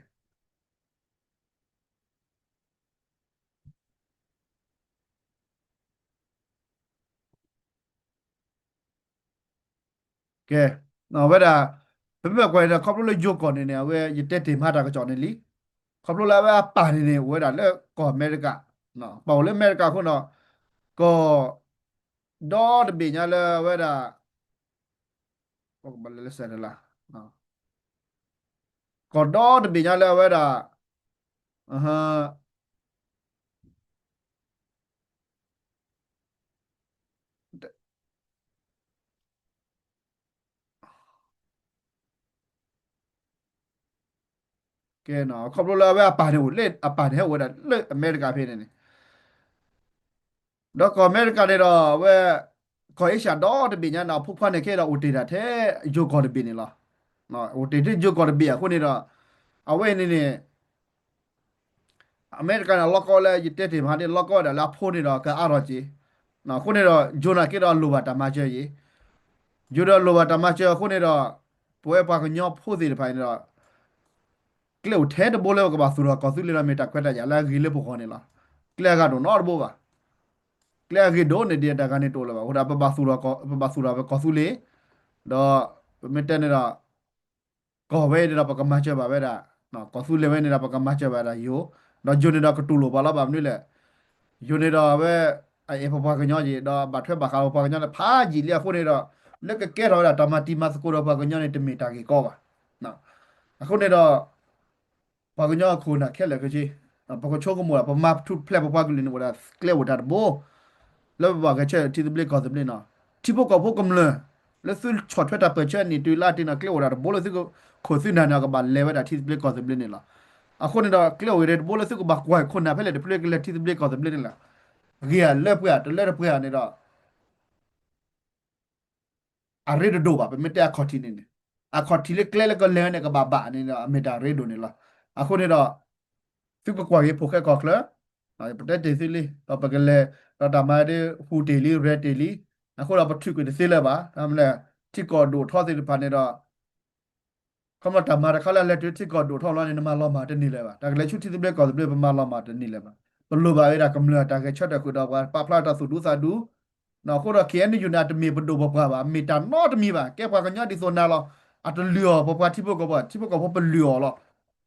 ကဲ အဝဲဒၣ် ပမ့ၢ်ကွၢ်န့ၣ်ဒီး ခီဖျိလၢယိၤကီၢ်န့ၣ်န့ၣ် အဝဲယတဲတ့ၢ်မးတၢ်ကစီၣ်န့ၣ်လံ. ခီဖျိလၢအဝဲအပၢ်န့ၣ်န့ၣ် အိၣ်ဝဲဒၣ်လၢကီၢ်အမဲရကၤ, ပၢ်အိၣ်လၢအမဲရကၤအဃိန့ၣ်ဒီး ကီၢ် ဒီတဘ့ၣ်ညါလၢအဝဲဒၣ် ကီၢ်ဒီတဘ့ၣ်ညါလၢအဝဲဒၣ် ကဲ ခီဖျိလၢအဝဲအပၢ်န့ၣ်အိၣ်လၢ အပၢ်န့ၣ်ဟဲအိၣ်ဝဲဒၣ်လၢအမဲရကၤဖဲန့ၣ်န့ၣ် ဒီးကီၢ်အမဲရကၤန့ၣ်ဒီး အဝဲ ကီၢ်အ့ရှၢၣ်ဒီတဘ့ၣ်ညါန့ၣ် အဖိခွါန့ၣ်ခဲဒီးအိၣ်တ့ၢ်ဒၣ်ထဲယိၤကီၢ်တဘ့ၣ်န့ၣ်လီၤ. အိၣ်တ့ၢ်ထဲယိၤကီၢ်တဘ့ၣ်အဃိန့ၣ်ဒီး အဝဲန့ၣ်န့ၣ် အမဲရကၤန့ၣ် လီၢ်ကီၢ်လၢယတဲတ့ၢ်မးန့ၣ် လီၢ်ကီၢ်ဝဲဒၣ်လၢအဖိန့ၣ်ဒီးကအါထီၣ်က့ၤ, အဃိန့ၣ်ဒီး ယိၤန့ၣ်က့ဒီးလိၣ်ဘၣ်တၢ်မၤစၢၤအံၤ, ယိၤဒီးလိၣ်ဘၣ်တၢ်မၤစၢၤအဃိန့ၣ်ဒီး ပဝဲပှၤကညီဖိသ့ၣ်တဖၣ်န့ၣ်ဒီး ကျဲအိၣ်ထဲတဘိလၢပကဘၣ်သူၣ်ထီၣ်ကီၢ်သူလ့ၤလီၤ မ့ၢ်တၢ်ခွဲးတၢ်ယာ်လၢအဂ့ၤလၢပဂီၢ်န့ၣ်လီၤ. ကျဲအဂၤဒိၣ်နီတဘိဘၣ်. ကျဲအဂ့ၤဒိၣ်န့ၢ်ဒံးတၢ်ဂၤန့ၣ်တအိၣ်လၢၤဘၣ်. အဃိဒီး ပဘၣ်သူၣ်ထီၣ်ပကီၢ်သူလ့ၤ, ဒီး ပမ့ၢ်တဲန့ၣ်ဒီး ကီၢ်ဝဲန့ၣ်ဒီးပကမၤစၢၤဘၣ်ဝဲဒၣ်, ကီၢ်သူလ့ၤဝဲန့ၣ်ဒီး ပကမၤစၢၤဘၣ်ဒၣ်ယိၤ, ဒီးယိၤန့ၣ်ဒီးကတူၢ်လိာ်ပှၤလီၤ ဘၣ်မနုၤလဲၣ်. ယိၤန့ၣ်ဒီးအဝဲ အအဲၣ်ပပှၤကညီက့ၤ ဒီးဘၣ်ထွဲဘၣ်ဃးပပှၤကညီန့ၣ် ဖးယံာ်လံအဃိန့ၣ်ဒီး လၢကကဲထီၣ်ဝဲဒၣ်တၢ်မၤတံၤမၤသကိးဒီးပှၤကညီန့ၣ် တမ့ၢ်တၢ်ဂ့ၢ်ကီဘၣ်. အဃိန့ၣ်ဒီး ပှၤကညီအခိၣ်နၢ်ခဲလၢာ်ခဲဆ့, ပကဆိကမိၣ်ဒၣ် ပမၤထူၣ်ဖျဲးပပှၤကလုာ်န့ၣ် အိၣ်ဒၣ်ကျဲအိၣ်တၢ်တဘိ လၢပဘၣ်ဂဲၤဆၢထၢၣ်ထံသဘျ့ကီၢ်သဘျ့န့ၣ်, ထံဖိကီၢ်ဖိကမျၢၢ် လၢသုဆီၣ်ထွဲတၢ်ပၢၢ်ဆၢနံၣ်တုၤလါတ့ၢ်န့ၣ် ကျဲအိၣ်ဒၣ်တဘိလၢသုခိၣ်သုနၢ်န့ၣ် ကဘၣ်လဲၤဝဲဒၣ်ထံသဘျ့ကီၢ်သဘျ့န့ၣ်လီၤ. အဃိန့ၣ်ဒီး ကျဲအိၣ်ဂ့ၤတဘိလၢသုကဘၣ်ကွၢ်ခိၣ်နၢ်ဖဲလဲၣ်တဖျၢၣ်ကလဲၤထံသဘျ့ကီၢ်သဘျ့န့ၣ်လီၤ. ဂ့ၤဧါလၢပှဲၤဧါ တလၢတပှဲၤဧါန့ၣ်ဒီး အရ့တဒိၣ်ဘၣ်. ပမ့ၢ်တဲအခီၣ်ထံးန့ၣ်န့ၣ်, အခီၣ်ထံးလၢကျဲလၢကလဲၤန့ၣ် ကဘၣ်ဘၣ်န့ၣ်ဒီး အမ့ၢ်တၢ်ရ့ဒိၣ်န့ၣ်လီၤ. အဃိန့ၣ်ဒီး သုကကွၢ်က့ၤဖိၣ်ဃဲကီၢ်ချၢ, ပတဲတ့ၢ်သုလံ, ဒီးပကလဲၤ, ဒီးတၢ်မၤဒ် ဟူးတ့ၢ်လံ ရဲၣ်တ့ၢ်လံ, အဃိဒီးပထုးကွံာ်တသ့လၢၤဘၣ်. ထံကီၢ်ဒိၣ်ထီသ့ၣ်တဖၣ်န့ၣ်ဒီး ခီဖျိတၢ်မၤတခါလၢအလဲၤတုၤထံကီၢ်ဒိၣ်ထီၣ်လီၤန့ၣ် နမၤလီၤမၢ်တန့ၢ်လၢၤဘၣ်. တၢ်ကလဲၤဆူထံသဘျ့ကီၢ်သဘျ့ ပမၤလီၤမၢ်တန့ၢ်လၢၤဘၣ်. ပလိၣ်ဘၣ်ဝဲဒၣ်ကမျၢၢ်တၢ်ဂဲၤဆၢထၢၣ်ဃုာ်ဒီးပှၤပာ်ဖျါတၢ်သူၣ်ဒူသးဒူ. အဃိဒီး ခ့ၣ်အဲၣ်ယူၣ်န့ၣ် အတမ့ၢ်ပဒိၣ်ပပှၢ်ဘၣ်, မ့ၢ်တၢ်နီတမံၤဘၣ်. ကဲပှၤကညီဒ်သိးနၤလီၤ. အတလုၢ်အီၣ်ပပှၤထံဖိကီၢ်ဖိ, ထံဖိကီၢ်ဖိပလုၢ်အီၣ်လီၤ.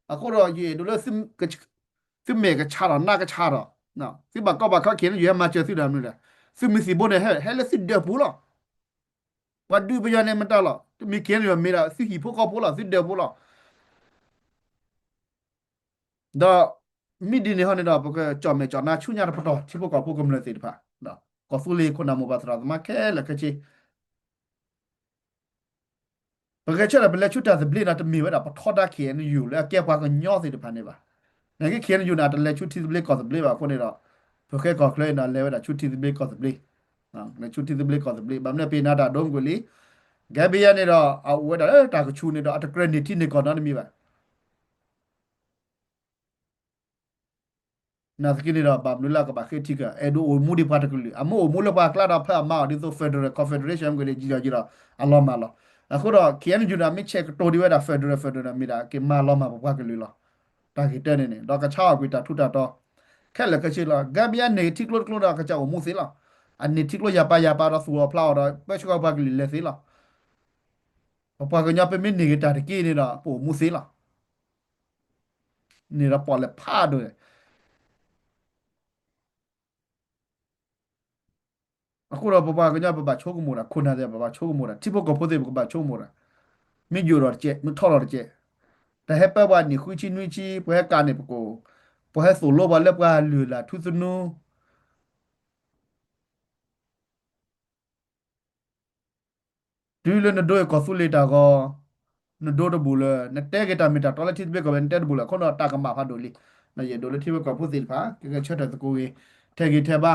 အဃိဒီး ယအဲၣ်ဒိးလၢ သုမဲာ်ကဆါထီၣ်နါကဆါထီၣ်, သုဘၣ်ကီဘၣ်ခဲ ခ့ၣ်အဲၣ်ယူၣ်ဟဲမၤစၢၤသုဒီးမနုၤလဲၣ်. သုးမုၢ်သံၣ်ဘိန့ၣ် ဟဲလၢသုဒၢးပူၤလီၤ. ပှၤဒုးပယီၤန့ၣ်မတၤလီၤ. တမ့ၢ် ခ့ၣ်အဲၣ်ယူၣ် မ့ၢ်ဒၣ်သုဟံၣ်ဖိဃီဖိလီၤ, သုဒၢးပူၤလီၤ. ဒီးမ့ၢ်ဒ်န့ၣ်ဟီန့ၣ်ဒီး ပကကၠီၣ်မဲာ်ကၠီၣ်နါဆူညါတပတီၢ် ထံဖိကီၢ်ဖိကမျၢၢ်သ့ၣ်တဖၣ်, ကီၢ်သူလ့ၤခိၣ်နၢ်မိၢ်ပၢ်သရၣ်သမါခဲလၢာ်ခဲဆ့ ပဂဲၤဆၢထၢၣ်ပလဲၤဆူတၢ်သဘျ့န့ၣ် တမ့ၢ်ဝဲဒၣ်ပထီဒါ ခ့ၣ်အဲၣ်ယူၣ် လၢအကဲပှၤကညီသ့ၣ်တဖၣ်န့ၣ်ဘၣ်. နာ်က့ ခ့ၣ်အဲၣ်ယူၣ်န့ၣ် အတလဲၤဆူထံသဘျ့ကီၢ်သဘျ့ဘၣ်အဃိန့ၣ်ဒီး ဖိၣ်ဃဲကီၢ်ချၢအံၤန့ၣ် လဲၤဝဲဒၣ်ဆူထံသဘျ့ကီၢ်သဘျ့, လဲၤဆူထံသဘျ့ကီၢ်သဘျ့ ဘၣ်မနုၤပ့ၤနၤတၢ်ဒိမကွံာ်လံ. ကဲဘယါန့ၣ်ဒီး အအိၣ်ဝဲဒၣ်လၢတၢ်ကဆူးန့ၣ်ဒီး အတကြၢးန့ၢ်ထံန့ၢ်ကီၢ်နီတမံၤဘၣ်. နာ်သက့န့ၣ်ဒီး ဘၣ်မနုၤလၢအကဘၣ်ဃ့ထံကီၢ်, အဲၣ်ဒိးအိၣ်မူဒ်ပှၤတကလုာ်, အမ့ၢ်အိၣ်မူလၢပှၤကျါဒီး ဖဲအမၤအီၤဒ်သိး federal confederation မ့ၢ်ဂ့ၤ ယံာ်ဒီးယံာ်ဒီး အလီၤမၢ်လီၤ. အဃိဒီး ခ့ၣ်အဲၣ်ယူၣ်န့ၣ် မ့ၢ်ဆဲးကတိၤဒံးဝဲဒၣ် federal federal န့ၣ် မ့ၢ်ဒၣ်က့ၤမၤလီၤမၢ်ပပှၤကလုာ်လီၤ. တၢ်ဂ့ၢ်တၢန့ၣ်န့ၣ် ဒီးကဆါအီၣ်ကွံာ်တၢ်ထူးတၢ်တီၤ ခဲလၢာ်ခဲဆ့လီၤ. ကဲဘယါန့ၢ်ထံကျိတကျိဒီး အကစၢ်အိၣ်မူသ့လီၤ. အန့ၢ်ထံကျိယၤပၤယၤပၤဒီးသူၣ်အီၤဖျါအီၤဒီး ပၢဆှၢပှၤကလုာ်လဲၤသ့လီၤ. ပပှၤကညီ ပမ့ၢ်န့ၢ်က့ၤတၢ်တက့ၢ်န့ၣ်ဒီး ပအိၣ်မူသ့လီၤ. န့ၣ်ဒီးပီၣ်လဲၣ်ဖးဒိၣ်န့ၣ် အဃိဒီးပပှၤကညီ ပဘၣ်ဆိကမိၣ်တၢ်, ခိၣ်နၢ်သ့ၣ် ပဘၣ်ဆိကမိၣ်တၢ်, ထံဖိကီၢ်ဖိသ့ၣ် ပကဘၣ်ဆိကမိၣ်တၢ်, မ့ၢ်ယိာ်ဒီးတကဲး မ့ၢ်ထီၣ်ဒီးတကဲး, တၢ်ဟဲပၢပှၤနံၣ်ဃုဆံနွံဆံ ပှၤဟဲကးန့ၢ်ပကိာ်, ပှၤဟဲသိၣ်လိပှၤလၢပှၤလုၢ်လၢ်ထူသနူ တုၤလၢနဒိကီၢ်သူလ့ၤတၢ်ဂီၤ, နဒိတဘူၣ်လၢၤ, နတဲက့ၤတၢ်မ့ၢ်တၢ်တီလၢထံသဘျ့ကီၢ်သဘျ့ နတဲတဘူၣ်လၢၤ, အဃိဒီးတၢ်ကမၣ်ဖးဒိၣ်လံ. ယအဲၣ်ဒိးလၢထံဖိကီၢ်ဖိသ့ၣ်တဖၣ် ကဂဲၤဆၢထၢၣ်သကိးဂ့ၤ, ထဲးဂ့ၤထဲးဘါ,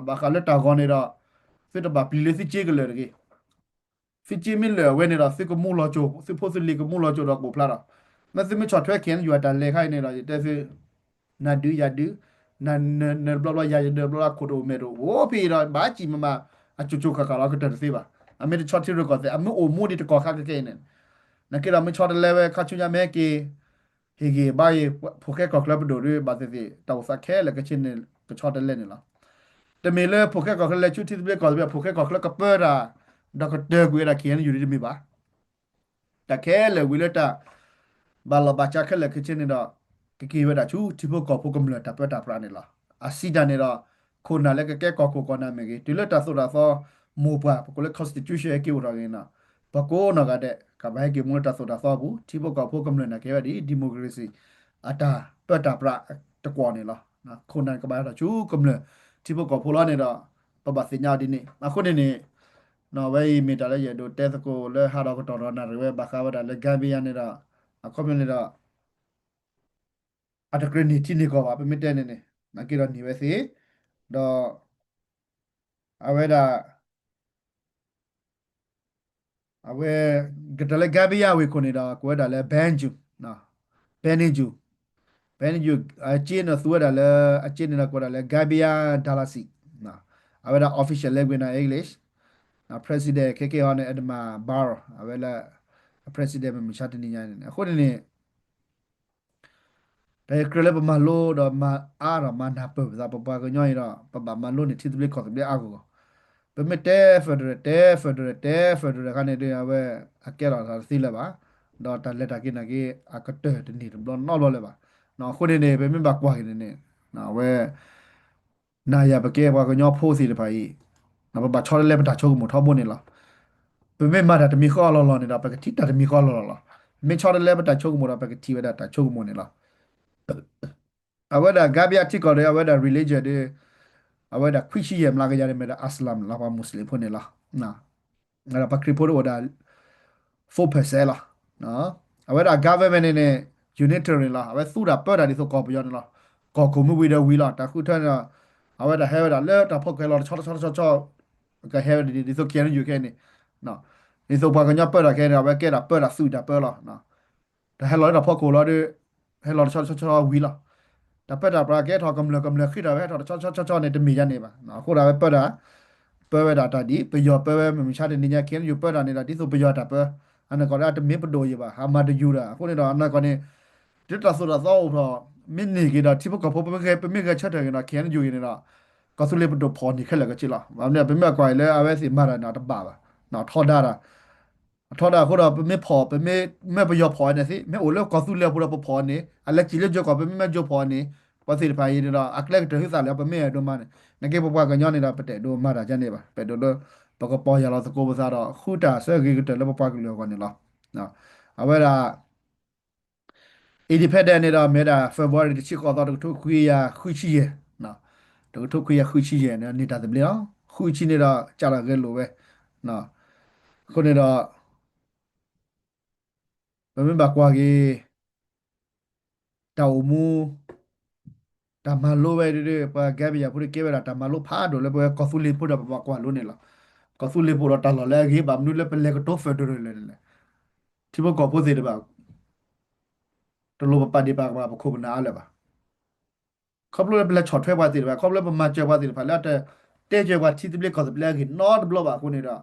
ဘၣ်ဃးလၢတၢ်ဂီၤန့ၣ်ဒီး သုတဘၣ်ပျံၤလၢသုစ့ကလၢာ်တဂ့ၤ. သုစ့မ့ၢ်လၢာ်ဝဲန့ၣ်ဒီး သုကမူလီၤစိၤ, သုဖိသုလံၤကမူလီၤစိၤဒီးကိးဖျါဒီး, မ့ၢ်သုမ့ၢ်ဆီၣ်ထွဲ ခ့ၣ်အဲၣ်ယူၣ် အတၢ်လဲၤခါအံၤန့ၣ်ဒီး ယတဲသု နၤဒုးယၤဒုး, နၤနဘျီဘျီယၤယဒုးဘျီဘျီ ခိၣ်တအိၣ်မဲာ်တအိၣ် အိၣ်ဖဲအံၤဒီး ဘၣ်စံၣ်မးမး အကၠိကၠိခးခးလီၤ ကတၢၢ်တသ့ဘၣ်. အမ့ၢ်တဆီထံရူၢ်ကီၢ်သဲး အမ့ၢ်အိၣ်မူဒံးတကီၢ်ခါခဲကဲအံၤန့ၣ်, နက့ဒီးမ့ၢ်ဆီတလဲဝဲခါဆူညါမ့ၢ်ဟဲက့ၤ ဟ့ၣ်ဂ့ၤဘါဂ့ၤ ဖိၣ်ဃဲကီၢ်ချၢပဒိၣ်ဒုး ဘၣ်သ့ၣ်သ့ၣ် တၢ်အိၣ်သးခဲလၢာ်ခဲဆ့န့ၣ် ကဆီတလဲန့ၣ်လီၤ. တမ့ၢ်လၢဖိၣ်ဃဲကီၢ်ချၢလဲၤဆူထံသဘျ့ကီၢ်သဘျ့ ဖိၣ်ဃဲကီၢ်ချၢကပၢတၢ် ဒီးကတၢၢ်ကွံာ်ဝဲဒၣ် ခ့ၣ်အဲၣ်ယူၣ် ဒ်တမ့ၢ်ဘၣ်. တၢ်ခဲလၢာ်ဝံၤလၢတၢ် ဘၣ်လီၤဘၣ်စးခဲလၢာ်ခဲဆ့န့ၣ်ဒီး ကက့ၤဝဲဒၣ်ဆူထံဖိကီၢ်ဖိကမျၢၢ်တၢ်ပၢတၢ်ပြးန့ၣ်လီၤ. အစံးတၢ်န့ၣ်ဒီး ခိၣ်နၢ်လၢကကဲကီၢ်ခိၣ်ကီၢ်နၢ်မ့ၢ်ဂ့ၤ တုၤလၢတၢ်သိၣ်တၢ်သီ မိၢ်ပှၢ် ပကိးလၢ constitution ဟဲက့ၤအိၣ်ထီၣ်ဂ့ၤန့ၣ် ပကိးနီၢ်ဂၤဒဲး ကဘၣ်ဟဲက့ၤမူလၢတၢ်သိၣ်တၢ်သီအပူၤ ထံဖိကီၢ်ဖိကမျၢၢ်န့ၣ် ကဲဝဲဒ် democracy အတၢ်ပၢတၢ်ပြးတကွီၢ်န့ၣ်လီၤ. ခိၣ်နၢ်ကဘၣ်ဟဲထီၣ်ဆူကမျၢၢ် ထံဖိကီၢ်ဖိလီၤန့ၣ်ဒီး ပဘၣ်သ့ၣ်ညါအီၤဒ်န့ၣ် အဃိန့ၣ်န့ၣ် ဝဲအံၤမ့ၢ်တၢ်လၢယအဲၣ်ဒိးတဲသကိးလၢဟးဒီးကတီၢ်ဒီးနၣ်ရံၣ်ဝဲ ဘၣ်ဃးဝဲဒၣ်လၢ Gambia န့ၣ်ဒီး အခီပညီန့ၣ်ဒီး အတကြၢးန့ၢ်ထံန့ၢ်ကီၢ်ဘၣ် ပမ့ၢ်တဲန့ၣ်န့ၣ် နာ်က့ဒီးန့ၢ်ဝဲသ့ ဒီး အဝဲဒၣ် အဝဲ ကတၢၢ်လၢ Gambia ဝ့ၢ်ခိၣ်န့ၣ်ဒီး ကိးဝဲဒၣ်လၢ Banjul, Banjul, Banjul အက့န့ၣ်သူဝဲဒၣ်လၢ အက့န့ၣ်ဒီးကိးဝဲဒၣ်လၢ Gambia Dalasi, အဝဲဒၣ် official language န့ၣ် English, president ခဲကဲဟီန့ၣ် Adama Barrow အဝဲလၢ president မုၢ်မဆါတနံၤညါန့ၣ် အဃိန့ၣ်န့ၣ် တၢ်အံၤကြၢးလၢပမၤလိဒီးမၤအါဒီးမၤနၢ်ပၢၢ်ပသး ပပှၤကညီအံၤဒီး ပဘၣ်မၤလိန့ၢ်ထံသဘျ့ကီၢ်သဘျ့အါဂီၢ်ဂီၢ်, ပမ့ၢ်တဲ federal တဲ federal တဲ federal ခါန့ၣ်ဒီး အဝဲအကဲထီၣ်တၢ်တသ့လၢၤဘၣ်, ဒီးတၢ်လဲၤတၢ်က့ၤနာ်က့ အကတၢၢ်တန့ၢ်တဘျီနီတဘျီလၢၤဘၣ်. အဃိန့ၣ်န့ၣ် ပမ့ၢ်ဘၣ်ကွၢ်က့ၤန့ၣ်န့ၣ် အဝဲ နၤယၤပကဲပှၤကညီဖိသ့ၣ်တဖၣ်အံၤ ပဘၣ်ဆီတလဲပတၢ်ဆိကမိၣ်ထီဘိန့ၣ်လီၤ. ပမ့ၢ်မၤတၢ်တမံၤဃီအလီၢ်လီၢ်န့ၣ်ဒီး ပကထံၣ်တၢ်တမံၤဃီအလီၢ်လီၢ်လီၤ. ပမ့ၢ်ဆီတလဲပတၢ်ဆိကမိၣ်ဒီး ပကထံၣ်ဝဲဒၣ်တၢ်ဆိကမိၣ်န့ၣ်လီၤ. အဝဲဒၣ် Gambia ထံကီၢ်ဒီး အဝဲဒၣ် religion ဒီး အဝဲဒၣ်ခွံဆံယဲၢ်မျးကယၤန့ၣ် မ့ၢ်ဒၣ် Islam လီၤ ပှၤ Muslim ဖိန့ၣ်လီၤ. ဒီးပှၤခရံာ်ဖိတအိၣ်ဒၣ် four percent လီၤ. အဝဲဒၣ် government န့ၣ်န့ၣ် unitary န့ၣ်လီၤ. အဝဲသူတၢ်ပၢတၢ်ဒ်သိးကီၢ်ပယီၤန့ၣ်လီၤ. ကီၢ်ခိၣ်မ့ၢ်ဝံၤဒီးဝံၤလီၤ. တၢ်ဃုထၢန့ၣ်ဒီး အဝဲဒၣ်ဟဲဝဲဒၣ်လၢတၢ်ဖီခိၣ်လီၤတဆီတဆီတဆီတဆီ ကဟဲဝဲဒၣ်ဒ်သိး K N U ခဲအံၤန့ၣ် ဒ်သိးပှၤကညီပၢတၢ်ခဲအံၤန့ၣ် အဝဲကဲဒၣ်ပၢတၢ်သုးတၢ်ပၢလီၤ. တၢ်ဟဲလီၤလၢတၢ်ဖီခိၣ်လီၤဒီး ဟဲလီၤတဆီတဆီတဆီဝံၤလီၤ. တၢ်ပၢတၢ်ပြးကဲထီၣ်ကမျၢၢ်ကမျၢၢ်ဃံးထီၣ်ဝဲဟဲထီၣ်တဆီတဆီတဆီန့ၣ် တမ့ၢ်ယါန့ၣ်ဘၣ်. အဃိဒၣ်ဝဲပၢတၢ် ပၢဝဲဒၣ်တၢ်ဒ်ပယီၤပၢဝဲ မုၢ်မဆါတနံၤညါ K N U ပၢတၢ်န့ၣ်ဒီး ဒ်သိးပယီၤတၢ်ပၢ အနီၢ်ကီၢ်ဒၣ်တမ့ၢ်ပဒိၣ်ယံၤဘၣ် ဟးမၤတယူၤဒီး အဃိန့ၣ်ဒီး အနီၢ်ကီၢ်န့ၣ် တုၤတၢ်သိၣ်တၢ်သီအိၣ်ထီၣ် မ့ၢ်န့ၢ်က့ၤဒီး ထံဖိကီၢ်ဖိ ပမ့ၢ်ဂဲၤဆၢထၢၣ်က့ၤဒီး K N U အံၤန့ၣ်ဒီး ကီၢ်သူလ့ၤပဒိၣ်ဖီၣ်န့ၢ်ခဲလၢာ်ခဲဆ့လီၤ. ဘၣ်မနုၤ ပမ့ၢ်ကွၢ်အံၤလၢအဝဲသ့ၣ်မၤတၢ်န့ၣ် အတဘၣ်ဘၣ် ထီဒါတၢ် အထီဒါအဃိဒီး ပမ့ၢ်ဖီၣ် ပမ့ၢ်မၢပယီၤဖီၣ်န့ၣ်သ့ မ့ၢ်အိၣ်လၢကီၢ်သူလ့ၤအပူၤဒီးပဖီၣ်န့ၣ် အလဲၤစံၣ်လၢကၠိကီၢ် ပမ့ၢ်မၢကၠိဖီၣ်န့ၣ် ပှၤသ့ၣ်တဖၣ်အံၤန့ၣ်ဒီး အကျဲကတၢၢ်ဟုသးလၢပမ့ၢ်အဲၣ်ဒိးမၤန့ၣ် နာ်က့ပပှၤကညီန့ၣ်ဒီး ပတအဲၣ်ဒိးမၤတၢ်ဒ်န့ၣ်ဘၣ်. ပအဲၣ်ဒိးလၢ ပကပီၢ်ယၢ်လီၤသကိးပသးဒီး ဃုတၢ်ဆၢဂ့ၤကတၢၢ်လၢပပှၤကလုာ်အဂီၢ်န့ၣ်လီၤ. အဝဲဒၣ် independent န့ၣ်ဒီး မ့ၢ်ဝဲဒၣ် February တဆံဃိးသီ တကထိခွံကယၤဃုဆံယဲၢ်, တကထိခွံကယၤဃုဆံယဲၢ်န့ၣ် န့ၢ်တၢ်သဘျ့လီၤ. ဃုဆံန့ၣ်ဒီး ကးထီၣ်ဂဲၤလိာ်ဝဲ. အဃိန့ၣ်ဒီး ပမ့ၢ်ဘၣ်ကွၢ်က့ၤ တၢ်အိၣ်မူ တၢ်မၤလိဝဲဒၣ် ပှၤ Gambia ဖိတကဲဝဲဒၣ် တၢ်မၤလိဖးဒိၣ်လၢပဝဲကီၢ်သူလ့ၤဖိဒီး ပဘၣ်ကွၢ်လိန့ၣ်လီၤ. ကီၢ်သူလ့ၤဖိဒီးတၢ်လီၢ်လၢအဂ့ၤ ဘၣ်မနုၤလၢပလဲၤကတိၤ federal လဲၣ်န့ၣ်လဲၣ်. ထံဖိကီၢ်ဖိသ့ၣ်တဖၣ် တလိၣ်ပပာ်ဒ့ၣ်ပာ်ကမၣ်ပခိၣ်ပနၢ်အါလၢၤဘၣ်. ခီဖျိလၢပလဲၤဆီၣ်ထွဲပှၤသ့ၣ်တဖၣ် ခီဖျိလၢပမၤစၢၤပှၤသ့ၣ်တဖၣ်လၢအတ တဲကၢၤပှၤထံသဘျ့ကီၢ်သဘျ့အဂ့ၢ်နီတဘျီဘၣ်အဃိန့ၣ်ဒီး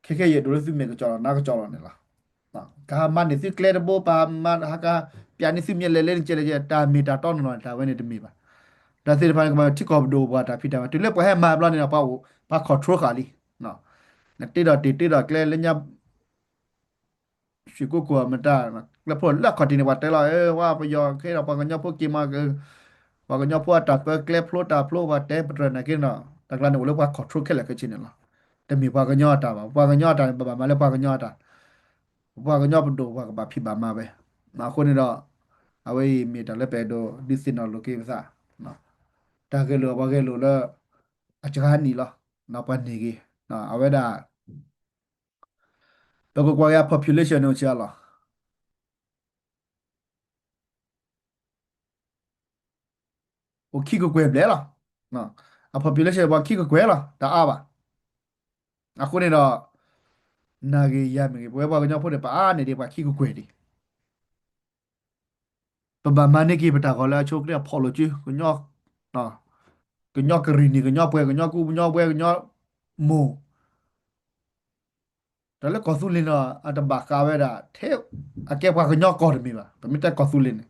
ခဲခဲအံၤဒိၣ်လၢသုမဲာ်ကစီၣ်လီၤ နါကစီၣ်လီၤန့ၣ်လီၤ. ကဟးမၤန့ၢ်သုကျဲတဘိ ပဟးမၤ ဟးကဟး ပျးန့ၢ်သုမ့ၢ်လဲၤလဲၤန့ၣ်ကဲလဲၣ် တၢ်မ့ၢ်တၢ်တီနီၢ်နီၢ်န့ၣ် တၢ်ဝဲန့ၣ်တမ့ၢ်ဘၣ်. တၢ်သ့ၣ်တဖၣ်န့ၣ် ကမၤထံကီၢ်ပဒိၣ်ပှၤတၢ်ဖံးတၢ်မၤ တုၤလၢပှၤဟဲမၤဘျီန့ၣ်ဒီး ပှၤအိၣ် ပှၤ control ဃာ်လံ. နတ့ဒီးတ့ၢ်တ့ၢ်ဒီးကျဲလၢညါ ရွှေကုက္ကို မတၤ ကျဲဖျိလၢအခီၣ်ထံးန့ၣ် ပှၤတဲလီၤ အဝဲပယီၤခဲဒီး ပှၤကညီဖိက့ၤမၤက ပှၤကညီဖိအတၢ်ပၢကျဲဖျိတၢ်ဖျိ ပှၤတဲပတြၢၤနာ်က့န့ၣ်ဒီး တၢ်ကျါန့ၣ်အိၣ်လၢပှၤ control ခဲလၢာ်ခဲဆ့န့ၣ်လီၤ. တမ့ၢ်ပှၤကညီအတၢ်ဘၣ်. ပှၤကညီအတၢ်န့ၣ် ပဘၣ်မၤလၢပှၤကညီအတၢ်, ပှၤကညီပဒိၣ်ပှၤကဘၣ်ဖံးဘၣ်မၤဝဲ. အဃိန့ၣ်ဒီး အဝဲအံၤမ့ၢ်တၢ်လၢပအဲၣ်ဒိးဒုးသ့ၣ်နီၣ်လိာ်က့ၤပသး, တၢ်ဂဲၤလိာ်ပှၤဂဲၤလိာ်လၢ အစှၤနံၣ်လီၤ. ပှၤန့ၢ်ဂ့ၤ အဝဲဒၣ် ပကကွၢ်က့ၤအ population န့ၣ်အိၣ်ဆံးအါလီၤ. အိၣ်ခံကကွဲၢ်ဘျဲၣ်လီၤ. အ population ပှၤခံကကွဲၢ်လီၤ တအါဘၣ်. အဃိန့ၣ်ဒီး နၤဂ့ၤယၤမ့ၢ်ဂ့ၤ ပဝဲပှၤကညီဖိန့ၣ် ပအါန့ၢ်ဒံးပှၤခံကကွဲၢ်ဒံး ပဘၣ်မၤန့ၢ်က့ၤပတၢ်ဂီၤလၢအဆိကတၢၢ်ဖီၣ်လိာ်စု ကညီကရံၣ်နံၣ် ကညီပှဲၤ ကညီကူ ကညီပှဲၤ ကညီမိၢ် တၢ်လၢကီၢ်သူလ့ၤန့ၣ် အတဘၣ်ဃးဝဲဒၣ် ထဲအကဲပှၤကညီကီၢ်တမ့ၢ်ဘၣ်. ပမ့ၢ်တဲကီၢ်သူလ့ၤန့ၣ်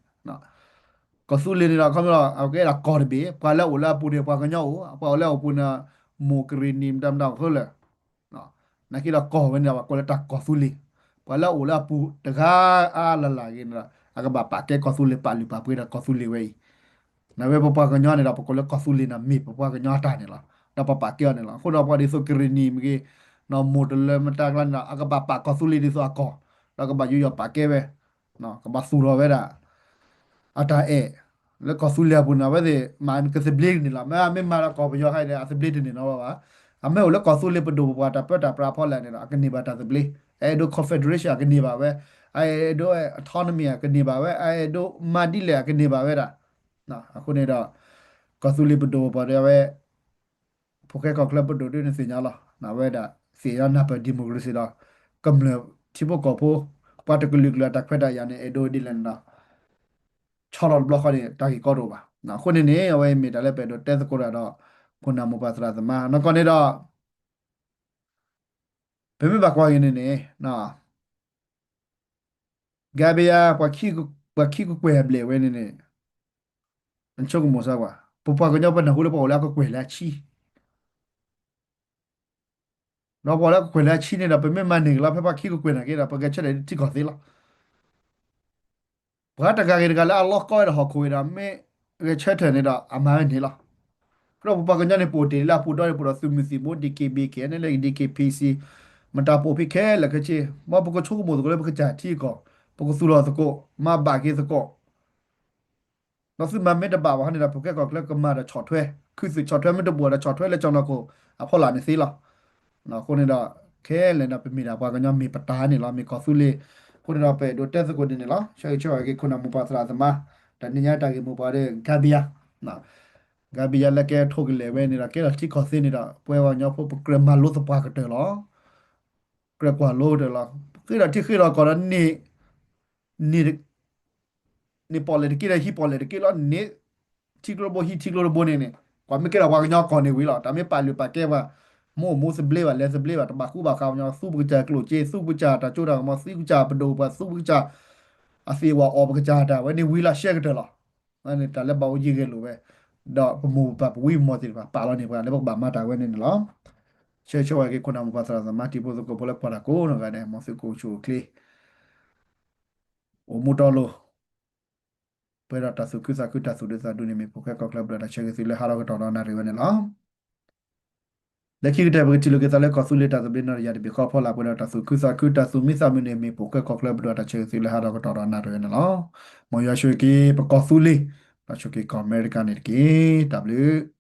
ကီၢ်သူလ့ၤန့ၣ်ဒီး ခီဖျိလၢ အကဲဒၣ်ကီၢ်တဘ့ၣ် ပှၤလၢအအိၣ်လၢအပူၤန့ၣ် ပှၤကညီအိၣ် ပှၤအိၣ်လၢအပူၤန့ၣ် မိၢ်ကရံၣ်နံၣ် မတၤမတၤအိၣ်ဃိလၢာ် နာ်က့ဒီးကီၢ်ဝဲန့ၣ်ဒီး ပှၤကိးလၢတၢ်ကီၢ်သူလ့ၤ ပှၤလၢအအိၣ်လၢအပူၤတဂၤအါလၢ်လၢ်ဂ့ၤန့ၣ်ဒီး အကဘၣ်ပာ်ကဲကီၢ်သူလ့ၤ ပာ်လုၢ်ပာ်ပှ့ၤဒီးကီၢ်သူလ့ၤဝဲအံၤ နဝဲပပှၤကညီန့ၣ်ဒီး ပကိးလၢကီၢ်သူလ့ၤန့ၣ် မ့ၢ်ပပှၤကညီအတၢ်န့ၣ်လီၤ. ဒီးပပာ်ကဲအီၤန့ၣ်လီၤ. အဃိဒီးပှၤဒ်သိးကရံၣ်နံၣ်မ့ၢ်ဂ့ၤ မိၢ်တလၢမတၤကျါန့ၣ်ဒီး အကဘၣ်ပာ်ကီၢ်သူလ့ၤဒ်သိးအကီၢ် ဒီးကဘၣ်ယူးယီၣ်ပာ်ကဲဝဲ ကဘၣ်သူၣ်ထီၣ်ဝဲဒၣ် အတၢ်အဲၣ် လၢကီၢ်သူလ့ၤအပူၤန့ၣ် အဝဲသ့ၣ်မၤကသဘျ့န့ၣ်လီၤ. မ့မ့ၢ်မၤဒီးကီၢ်ပယီၤခါအံၤန့ၣ် အသဘျ့တန့ၢ်နီဘၣ်ဘၣ်. အမ့ၢ်အိၣ်လၢကီၢ်သူလ့ၤပဒိၣ်ပပှၢ်တၢ်ပၢတၢ်ပြးအဖီလာ်န့ၣ်ဒီး အကန့ၢ်ဘၣ်တၢ်သဘျ့. အအဲၣ်ဒိး confederation အကန့ၢ်ဘၣ်ဝဲ, အအဲၣ်ဒိး autonomy အကန့ၢ်ဘၣ်ဝဲ, အအဲၣ်ဒိးမၤဒ်လဲၣ် အကန့ၢ်ဘၣ်ဝဲဒၣ်. အဃိန့ၣ်ဒီး ကီၢ်သူလ့ၤပဒိၣ်ပပှၢ်ဒီးအဝဲ ဖိၣ်ဃဲကီၢ်ချၢပဒိၣ်ဒ်န့ၣ်သ့ၣ်ညါလီၤ. အဝဲဒၣ်သ့ၣ်ညါနၢ်ပၢၢ် democracy ဒီး ကမျၢၢ်ထံဖိကီၢ်ဖိ ပှၤတကလုာ်ကလုာ်အတၢ်ခွဲးတၢ်ယာ်န့ၣ် အဲၣ်ဒိးဒ်လဲၣ်န့ၣ်ဒီး ဆီလီၤတဘျီဃီန့ၣ် တၢ်ဂ့ၢ်ကီတအိၣ်ဘၣ်. အဃိန့ၣ်န့ၣ် အဝဲမ့ၢ်တၢ်လၢပအဲၣ်ဒိးတဲသကိးတၢ်ဒီး ခိၣ်နၢ်မိၢ်ပၢ်သရၣ်သမါ နီၢ်ကီၢ်န့ၣ်ဒီး ပမ့ၢ်ဘၣ်ကွၢ်က့ၤန့ၣ်န့ၣ် Gambia ပှၤခံကကွဲၢ်အဘျဲၣ်ဝဲန့ၣ်န့ၣ် နဆိကမိၣ်စၢ်ကွၢ် ပပှၤကညီပနၢ်ဟူလၢပှၤအိၣ်လၢအကကွဲၢ်လၢအဆံ ဒီးပှၤအိၣ်လၢအကကွဲၢ်လၢအဆံန့ၣ်ဒီး ပမ့ၢ်မၤန့ၢ်က့ၤလီၤ ဖဲပှၤခံကကွဲၢ်နာ်က့ဒီး ပဂဲၤဆၢထၢၣ်ထံကီၢ်သ့လီၤ. ပှၤတဂၤဂ့ၤတဂၤလၢအလီၢ်ကီဝဲဒီးဟီၣ်ခိၣ်ဝဲဒီး မ့ၢ်ဂဲၤဆၢထၢၣ်န့ၣ်ဒီး အမၤဝဲန့ၣ်လီၤ. ကြၢးပပှၤကညီန့ၣ် ပအိၣ်တ့ၢ်လၢအပူၤဒီး ပအိၣ်ဒီးသုးမုၢ်သံၣ်ဘိ DKBA ခဲလၢာ် DKPC မတၤပအိၣ်ဖဲခဲလၢာ်ခဲဆ့ မ်ပကဆိကမိၣ်သကိးလၢပကစၢ်ထံကီၢ် ပကသူၣ်လီၤသကိး မၤဘၣ်က့ၤသကိး ဒီးသုမၤမ့ၢ်တဘၣ်ဘၣ်ဟီန့ၣ်ဒီး ပကဲကီၢ်ချၢကမၤဒီးဆီၣ်ထွဲ ခုသုးဆီၣ်ထွဲမ့ၢ်တဘၣ်ဒီး ဆီၣ်ထွဲလၢကၠီၤနီၢ်ခိၣ်အဖီလာ်န့ၣ်သ့လီၤ. အဃိန့ၣ်ဒီး ခဲလၢာ်န့ၣ် ပမ့ၢ်ဒၣ်ပှၤကညီမ့ၢ်ပတၢ်န့ၣ်လီၤ မ့ၢ်ကီၢ်သူလ့ၤ. အဃိန့ၣ်ဒီး ပအဲၣ်ဒိးတဲသကိးန့ၣ်န့ၣ်လီၤ. ဆၢဂ့ၤဆၢဝါက့ၤခိၣ်နၢ်မိၢ်ပၢ်သရၣ်သမါ တၢ်နံၤညါတၢ်ဂ့ၢ်မိၢ်ပှၢ်ဒီး Gambia Gambia လၢကဲထိၣ်ကလဲာ်ဝဲန့ၣ်ဒီး ကဲထီၣ်ထံကီၢ်သ့န့ၣ်ဒီး ပဝဲပှၤကညီဖိ ပကြၢးမၤလိသပှၢ်ကတၢၢ်လီၤ. ကြၢးကွၢ်လိကတၢၢ်လီၤ. ဃ့ဒီးထံဃ့ဒီးကီၢ်ဒီးန့ၣ် န့ၣ် န့ၢ်ပီၣ်လဲၣ်တက့ၢ်ဒီးဟံးပီၣ်လဲၣ်တက့ၢ်လီၤ. န့ၣ် ထံကျိတဘိဟံးထံကျိတဘိန့ၣ်န့ၣ် ကွၢ်မ့ၢ်ကဲထီၣ်ပှၤကညီကီၢ်န့ၣ်ဝံၤလီၤ. တၢ်မ့ၢ်ပာ်လုၢ်ပာ်ကဲပှၤ မ့ၢ်အိၣ်မူသဘျ့ဘၣ် လဲၤသဘျ့ဘၣ် တဘၣ်ဃူဘၣ်ဃးပှၤကညီ သူပကစၢ်ကျိၣ်စ့ သူပကစၢ်တၢ်ကၠိတၢ်ကမီၤ သူပကစၢ်ပဒိၣ်ပှၤ သူပကစၢ်အသ့ၣ်ဝဲအီၣ်ပကစၢ်တၢ်ဝဲန့ၣ်ဝံၤလီၤ ရှဲကတၢၢ်လီၤ. န့ၣ်တၢ်လၢဘၣ်အိၣ်ယံၤဂဲၤလိာ်ဝဲ ဒီးပမိၢ်ပပၢ်ပဝံပမီၢ်သ့ၣ်တဖၣ် ပာ်လီၤန့ၢ်ပှၤလၢပကဘၣ်မၤတၢ်ဝဲန့ၣ်န့ၣ်လီၤ. ဆၢဂ့ၤဆၢဝါက့ၤခိၣ်နၢ်မိၢ်ပၢ်သရၣ်သမါ တံၤဖိသကိးဖိလၢကွၢ်တၢ်ကိးနီၢ်ဂၤဒဲး မ်သုကအိၣ်ဆူၣ်အိၣ်ချ့ အိၣ်မူတီလိၤ ပှဲၤဒီးတၢ်သူၣ်ခုသးခု တၢ်သူၣ်ဒူသးဒူန့ၣ် မ့ၢ်ပိာ်ခွဲကီၢ်ချၢ ပဒိၣ်တၢ်ဆၢဂ့ၤသုလၢဟးထီၣ်ကတီၢ်ဒီးနၣ်ရံၣ်ဝဲန့ၣ်လီၤ. လၢခံကတၢၢ် ပကထံၣ်လိာ်က့ၤသးလၢကီၢ်သူလ့ၤတၢ်သဘျ့နီၣ်တယၢ်တဘ့ၣ်ဃီဖီလာ် ပှဲၤဒီးတၢ်သူၣ်ခုသးခု တၢ်သူၣ်မံသးမုာ်န့ၣ် မ့ၢ်ပိာ်ခွဲကီၢ်ချၢ ပဒိၣ်တၢ်ဆၢဂ့ၤသုလၢဟးထီၣ်ကတီၢ်ဒီးနၣ်ရံၣ်ဝဲန့ၣ်လီၤ. မ်ယွၤဆိၣ်ဂ့ၤက့ၤပကီၢ်သူလ့ၤ ဒီးဆိၣ်ဂ့ၤက့ၤကီၢ်အမဲရကၤန့ၣ်တက့ၢ်. တၢ်ဘျုး